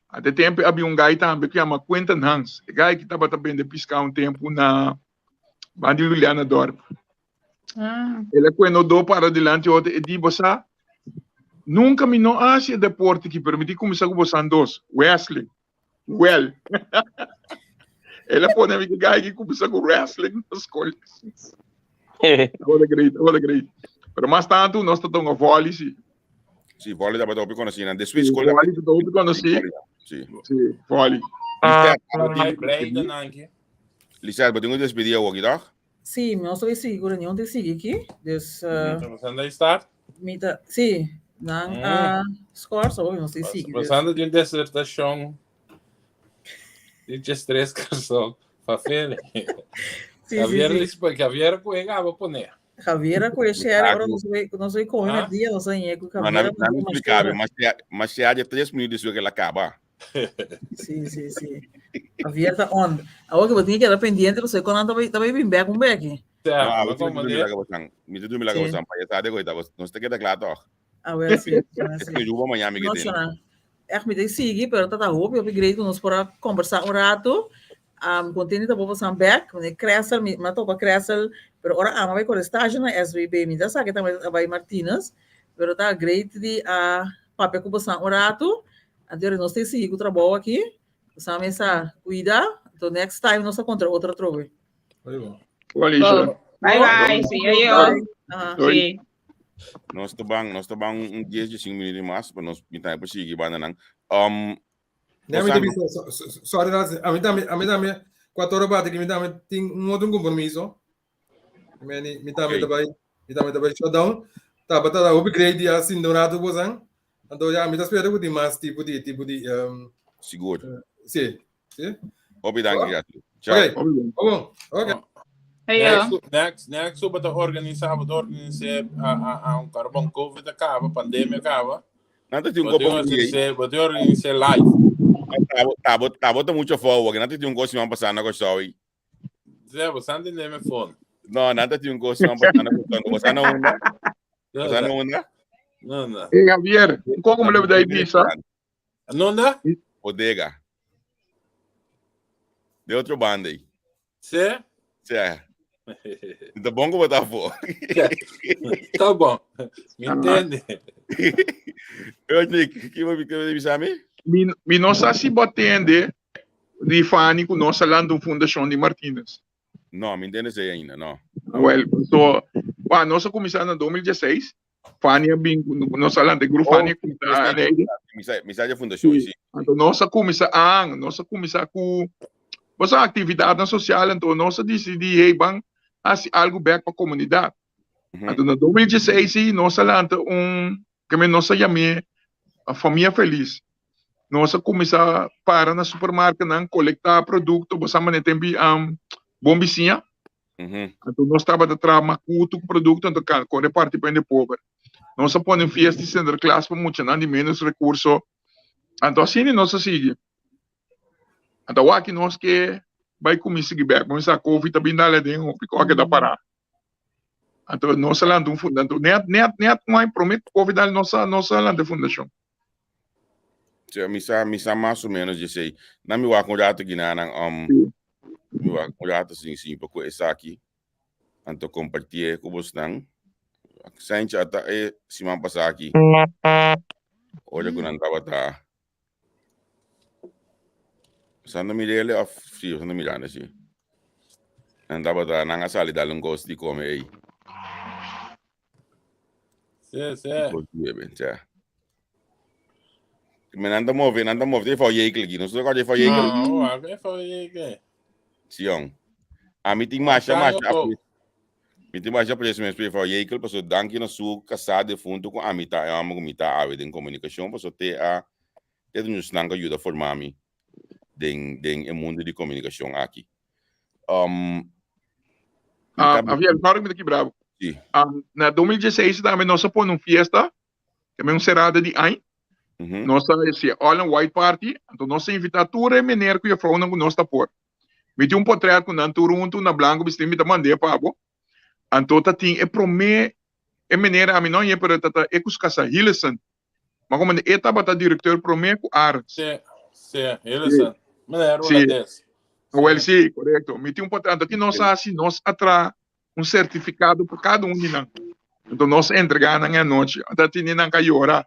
D: Até tempo havia um guy também que chama Quentin Hans. O guy que estava também de piscar um tempo na Bandi Juliana Dorp.
C: Ah.
D: El a kue no do para dilanti otro e di bosa nunca mi no a hasi e deporte ki pero mi tin kuminsá ku bosan dos wrestling. Well. El a pone mi gai ki kuminsá ku wrestling na skol. Tabata great, tabata great. Pero mas tantu nos ta tonga volley si.
A: Si, volley tabata hopi konosí nan. Despues
D: Si,
A: skol
D: volley tabata hopi konosí.
A: Si.
D: Si, volley.
A: Lisette, abo tin
K: Ay,
A: ku
K: blij
A: despedí.
K: dan anki.
A: Lisette, bo tin ku despedí awoki, toch?
F: Sí, mi no ta sigui ku reunion te sigui aki. Dus uh,
K: Ta pasando ahí start?
F: mi ta, sí, nan
K: Mm.
F: a scores, so mi no ta sigui. Dus.
K: Pasando di un disertacion di 13 karson pa Feli.
F: Sí, sí,
K: Javier
F: sí.
K: dice, pues, Javier juega, va a poner.
F: Javier a koe share, ora nos bai, nos bai come
K: Ah?
F: met dia, nos a ñe ku
A: No,
F: Javier
A: na,
F: a
A: na
F: manda mas
A: explicável,
F: ora.
A: mas se mas se há de 3 minutos que ela acaba.
F: Sí, sí, sí. Javier ta on. Awor que bo tin que queda pendiente, pasobra kon nan ta bai bin bek un beki.
A: No,
K: Ja,
A: abo
K: maar
A: tin
K: kom
A: que
K: meneer.
A: laga bosan. Mi te dormi laga
F: Sí.
A: bosan, pa ya sabe ko ita, nos te queda klaar toch?
F: A ver, sí, sí,
A: Es
F: sí.
A: que Juba Miami que
F: No,
A: tem.
F: Shona. Echt, mi te sigui, pero tata hopi, hopi great ku nos por a conversa un rato. Um, contento ta bobo san back, meneer Kressel, mi ma topa Kressel, pero ora ama bai kore stage na SWB, mi ta sa ke tambe bai Martinez, pero ta great di a papia ku bosan un rato. Anto nos te sigui ku trabou aki. Bosan mesa cuida. Anto next time nos ta contra otro atrobe.
I: Muy bon.
D: Alicia.
C: Bye bye. See you.
F: Aha.
D: Doei.
C: Sí.
A: Nos ta ban, nos ta ban un 10 de 5 minutos mas, pa nos mi tambe por sigui banda nan.
I: Nee, a mi
A: Bosan
I: tambe, sorry, a mi tambe, 4 ora bate cu mi tambe tin un otro compromiso. Mi, mi tambe
A: Ok.
I: tabay, mi tambe tabay shutdown. Tabata hopi great di haciendo un rato bosan. Anto ja, mi ta spera cu tin mas tipo di
A: Sigur.
I: Si, si.
A: Hopi danki, gracias. Ciao.
I: Ok, bon, ok.
C: Hey, yo.
K: Next, next, next, bo ta organisa, bo ta organisa a un carbon COVID acaba, pandemia acaba.
A: Nada tin un
K: Bo ta
A: copo
K: organisa, bo ta organisa live.
A: Tabo, tabo, tabo ta mucho forward. Nada tin un coisa man pasando ko sorry.
K: Zé, você não tem nem phone.
A: No, nada tin un cosa man pasando ko sorry. Você não onda? Você não onda?
K: No, no.
D: Hey, Javier, como me lembro da Ibiza?
K: No, no?
A: Bodega. De outro banda aí.
K: Cê?
A: Cê. Tá bom que botar fora.
K: Tá bom. Me entende?
A: Eu Nick, que vou que avisar me?
D: Mi, mi no sa si bo a tende di Fanny ku nos a lanta un fundashon di Martinez.
A: No, mi entende sei ainda, no.
D: Well, so, wa, nos a kuminsá na 2016. Fanny a bin, nos a lanta e grupo Fanny a kuminsá alegre.
A: Mi sa de fundashon, si.
D: Anto nos a kuminsá an, nos a kuminsá ku bo sa aktividatnan sosial, anto nos a disidí, hey, ban hasi algu bèk pa komunidat. Anto na 2016 sí, nos a lanta un, ke men nos a yam'é Famia Felis. Nos a kuminsá para na supermarketnan, kolektá produkto, bo sa manera tempi Bon Bisiña. Anto nos tabata traha makutu ku produkto, anto kore parti pa hende pober. Nos a pone fiesta di Sinterklaas pa muchanan di menos rekurso. Anto asina nos a sigui. Anto awor aki nos ke bai kuminsá sigui bèk. Bo sa covid ta bin dal aden hopi ku a keda pará. Anto nos a lanta un funda, anto net net net un aña promé ku covid dal nos a nos a lanta e fundashon.
A: Sí, mi sa mi sa mas o menos djesei. Na mi wak un rato ginanan mi wak un rato sin sin pa ku esaki. Anto kompartié ku bosnan. Sancha ata e siman pasá aki. Ora ku nan tabata Santa Mirele of sí, Santa Miranda sí. Nan tabata nan a sali dal un kos di kome ei.
K: Sí, sí.
A: Kos di bebe, tja. Me nan ta move, nan ta move, te fau jekel aquí. No sé cuál te fau jekel.
K: No, a ver, fau jekel.
A: Sí, jong. A mi tin masha,
K: Sango
A: masha.
K: po.
A: Mi tin masha aprecio mes pa fau jekel, paso danki na su casá defunto ku ami ta, e amo ku mi ta awe den komunikashon, paso te a te ta ñusnan ku a yuda forma mi den den e mundo di komunikashon aki. Um, mi
D: Ah,
A: ta
D: Javier, sorry mi ta kibra bo.
A: Sí.
D: Um, na 2016 tambe nos a pone un fiesta, tambe un serada di aña. Nos a hasi all in white party, anto nos a invita tur e meneer ku juffrouwnan ku nos ta por. Mi tin un potret ku nan tur huntu na blanco bisti, mi ta mand'é pa bo. Anto ta tin e promé e meneer ami no hañ'é pero ta ta e ku su kasá Hillison. Ma komo e tabata directeur promé ku Arends.
K: Sí, sí, Hillison. Meneer
D: Sí.
K: holandés.
D: Wel sí, korekto. Mi tin un potret. Anto ki nos a hasi? Nos a traha. un sertifikado pa kada un di nan. Anto nos a entregá nan e anochi. Ata tini nan ka yora.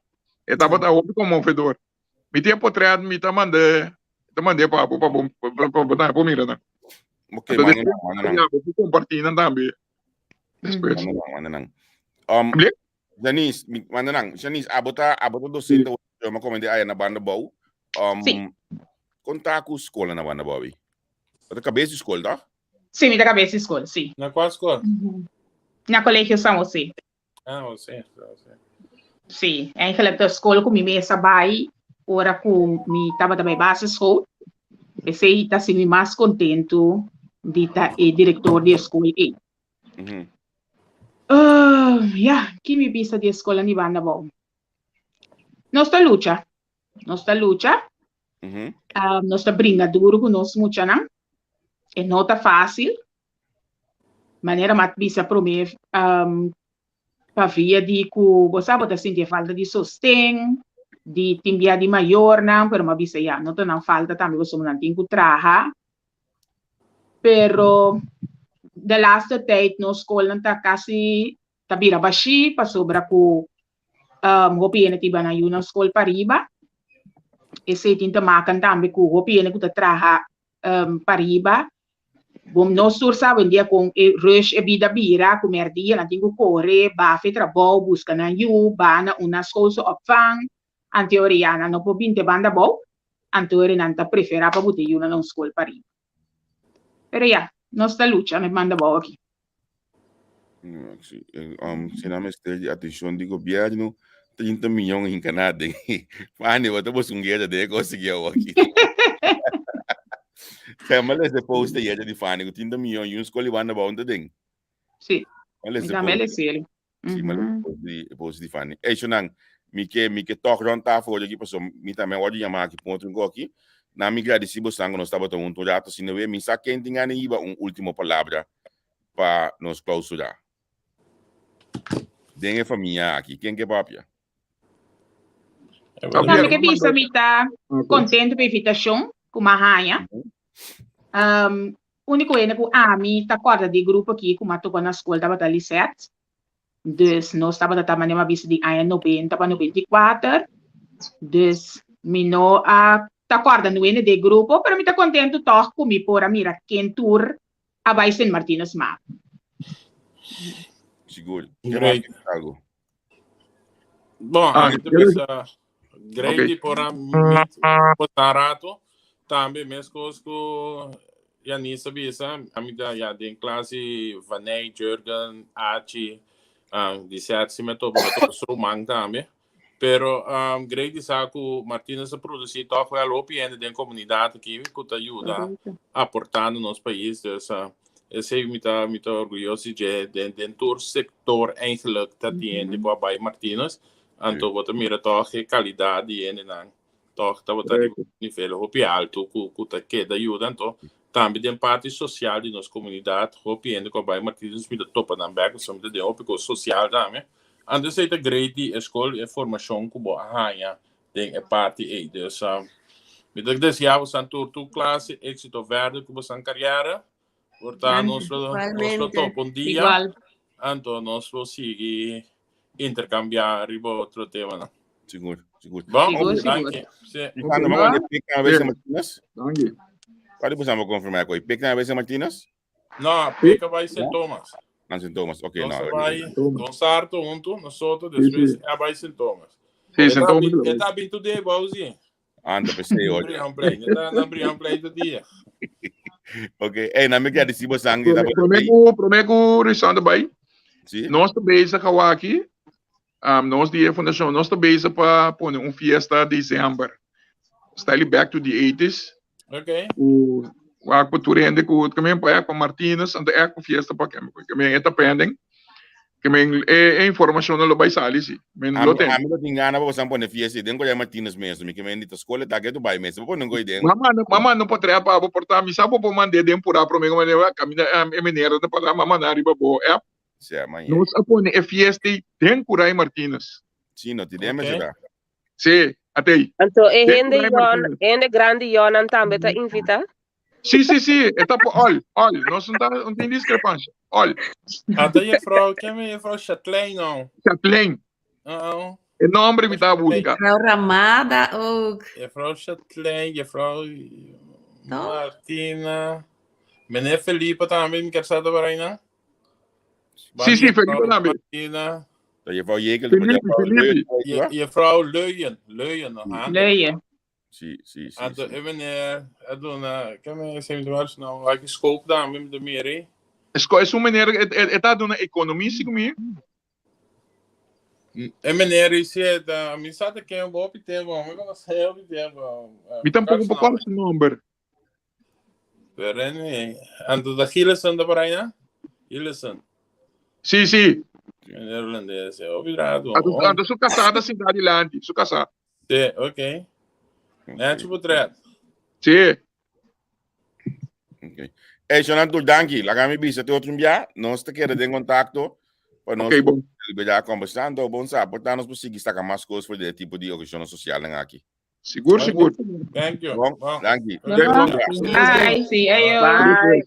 D: E tabata hopi konmovedor. Mi tin e potret, mi ta mand'é, mi ta mand'é pa bo, pa bo, pa bo tambe por mira nan.
A: Ok,
D: Anto
A: manda
D: despues,
A: nan, manda nan.
D: ya, bo por kompartí nan tambe despues.
A: Manda nan, manda nan. Um,
D: Ble?
A: Janice, mi, manda nan. Janice, abo ta, abo ta docente, yo me comenté aya na banda bou. Um,
C: Sí.
A: Kon ta ku skola na banda bou? Bo ta kabes di skol, toch?
C: Sí, mi ta kabes di skol, sí.
K: Na kua skol?
C: Na Colegio San José.
K: Ah, José, José.
C: Sí, eigenlijk de skol ku mi mes a bai ora ku mi tabata bai basisschool. Esei ta hasi mi mas kontentu di ta e direktor di e skol ei. Uh, ya, ki mi bisa di e skolnan di banda abou? Nos ta lucha. Nos ta lucha. Um, nos ta bringa duro ku nos muchanan. E no ta fácil. Manera mat bisa promé um, pa via di ku bo sa bo ta sinti e falta di sosten, di tin bia di mayornan, pero m'a bisa ya, no ta nan falta tambe pasobra nan tin ku traha. Pero de laatste tijd nos skolnan ta kasi ta bira bashí pasobra ku um, hopi hende ta iba nan yu nan skol pariba. Esei tin te maken tambe ku hopi hende ku ta traha um, pariba. Bom, nos tur sa awendia kon e rush e bida bira, ku merdia nan tin ku kore, bafe trabou, buska nan yu, ba na un naschoolse opvang. Anteori ya nan no por bin te banda abou, anteori nan ta preferá pa buta e yunan na un skol pariba. Pero ya, nos ta lucha na e banda abou aki.
A: Si, um, si nan mester di atenshon di gobièrnu, 30 miyon hinka na den. Fanny, bo ta bos un guera den e kos aki awor aki. Kaya mi a lesa e post ayer di Fanny ku 30 miyon i un skol di banda abou ta den.
C: Si,
A: Mi a
C: mi
A: lesa e
C: tambe a
A: post.
C: les'el.
A: Si, mi a lesa e post di, e post di Fanny. Ey, shonnan, mi ke, mi ke tòg rònt tafel hoy aki pasobra mi tambe a wòrdu yamá aki pa un otro aki. Na mi gradisí bosnan ku nos tabata huntu un rato asina wee. Mi sa ken tin gana hiba un último palabra pa nos clausura. Den e famia aki, ken ke papia?
C: Tambe ke bisa mi ta contento pa invitacion ku m'a haña. Um, único hende ku ami ta corda di grupo aki ku m'a topa na school tabata Lisette. Dus nos tabata ta manera m'a bisa di aña 90 pa 94. Dus mi no a ta corda nuene di e grupo, pero mi ta contento toch ku mi por a mira ken tur a bai Sint Martinus Map.
A: Sigur. Ke mas
K: Great.
A: ke algo?
K: Bon,
D: Ah,
K: ami ta bisa great
D: Ok.
K: di por a meet por rato. Tambe meskos ku Janisa bisa, ami ta ya den klas di Vaney, Jurgen, Achi, um, di Seth si me topa, me topa su ruman tambe. Pero um, great di sa ku Martinus a produsí toch wel hopi hende den komunidat aki ku ta yuda aportando nos pais. Dus uh, esei mi ta, mi ta orguyoso di dje. Den, den tur sektor eigenlijk ta tin hende ku a bai Martinus. Anto bo ta mira toch e kalidat di hendenan. Toch tabata riba un nivel hopi alto ku ku ta keda yuda. Anto tambe den parti sosial di nos komunidat hopi hende ku a bai Martinus mi ta topa nan bek pasobra mi ta den hopi kos sosial tambe. Anto esei ta great di e skol e formashon ku bo a haña den e parti ei. Dus mi ta desea bosan tur tur klase éksito verder ku bosan kariera. Por ta nos lo nos lo topa un dia.
C: Igual.
K: Anto nos lo sigui intercambiá riba otro temanan.
A: Sigur, sigur.
K: Bon,
C: Sigur, sigur.
K: danki. Sí.
A: Ricardo, mama, de pik na ABC Martinez?
D: Danki.
A: Pari po sama confirmar ko. Pik na ABC Martinez?
K: No, pik a bai St. Thomas.
A: Na St. Thomas. Ok,
K: Nos
A: no.
K: a bai Don Sarto hunto, nosotros, después a bai St. Thomas.
D: Sí, St. Thomas.
K: E ta bin today, Bauzi.
A: Anda, pensei, oye.
K: Brian Play, e ta na Brian Play todo dia.
A: Ok, hey, na mi gradisi bo sangue.
D: Prome ku, prome ku Risando bai.
A: Sí.
D: Nos ta bezig awaki, um, nos di e fundashon, nos ta bezig pa pone un fiesta december. Style back to the 80s.
K: Ok.
D: Ku wak pa tur hende ku kamen pa ek pa Martinus, anto ek pa fiesta pa kem, kamen e ta pending. Ke men e, e informashon lo bai sali si. Men lo
A: Ami,
D: ten.
A: ami lo tin gana pa bosan pone fiesta den Korea Martinus mes. Mi ke men di ta skol e ta ke tu bai mes. Bo pone un koi den.
D: Mama, mama no potrea pa bo porta mi sa bo por mand'é den purá promé ku mane kaminda e menera ta para mama na riba bo app.
A: Sea, man.
D: Nos a pone e fiesta ei den Kurai Martinus.
A: Si, no ti den
K: Ok.
A: mes ta.
D: Si, atei.
L: Anto e
D: Den
L: hende
D: Kurai
L: yon,
D: Martinus.
L: hende grandi yonan tambe ta invita?
D: Sí, sí, sí, e ta pa all, all. Nos no ta, no tin discrepancia. All.
K: Ata juffrouw, ken me juffrouw Chatelain nou?
D: Chatelain.
K: Uh-oh.
D: E nombre mi ta busca.
B: Juffrouw Ramada ook.
K: Juffrouw Chatelain, juffrouw
B: Toch?
K: Martina. Meneer Felipe tambe, mi ker sa ta por ahí, no?
D: Sí, sí, Felipe tambe.
K: Martina.
A: Ta juffrouw Jekel,
D: Felipe, Felipe.
K: Juffrouw Leuyen, Leuyen, no? Ah,
C: Leuyen.
A: Sí, sí, sí.
K: Anto, e meneer, a duna, ke me se mi dwars nou, aki scope tambe mi ta mira.
D: Esco, es un meneer, e, e ta duna economie, sí, mi.
K: E meneer isi e ta, mi sa ta ken hopi tempo, mi conoce hopi tempo.
D: Mi tampoco por kòrda su nomber.
K: Pero anyway, anto ta Gilesen ta por ahí, na? Gilesen.
D: Sí, sí.
K: Meneer holandés, hopi rato.
D: Anto, anto su casá ta sintá dilanti, su casá.
K: Sí, ok. Nechi portret.
D: Sí.
A: Ok. Hey, Shonan Tur, danki. Laga mi bisa te otro bia. Nos te queda den contacto. Pa nos
D: Ok, bon.
A: ya conversando. Bon sa, por nos por sigui saca mas cosas for de tipo de ocasión social en aki.
D: Sigur, sigur.
K: Thank you.
A: Bon,
K: Bon.
A: danki.
D: Ok, bon.
C: Bye, sí, ayo.
L: Bye.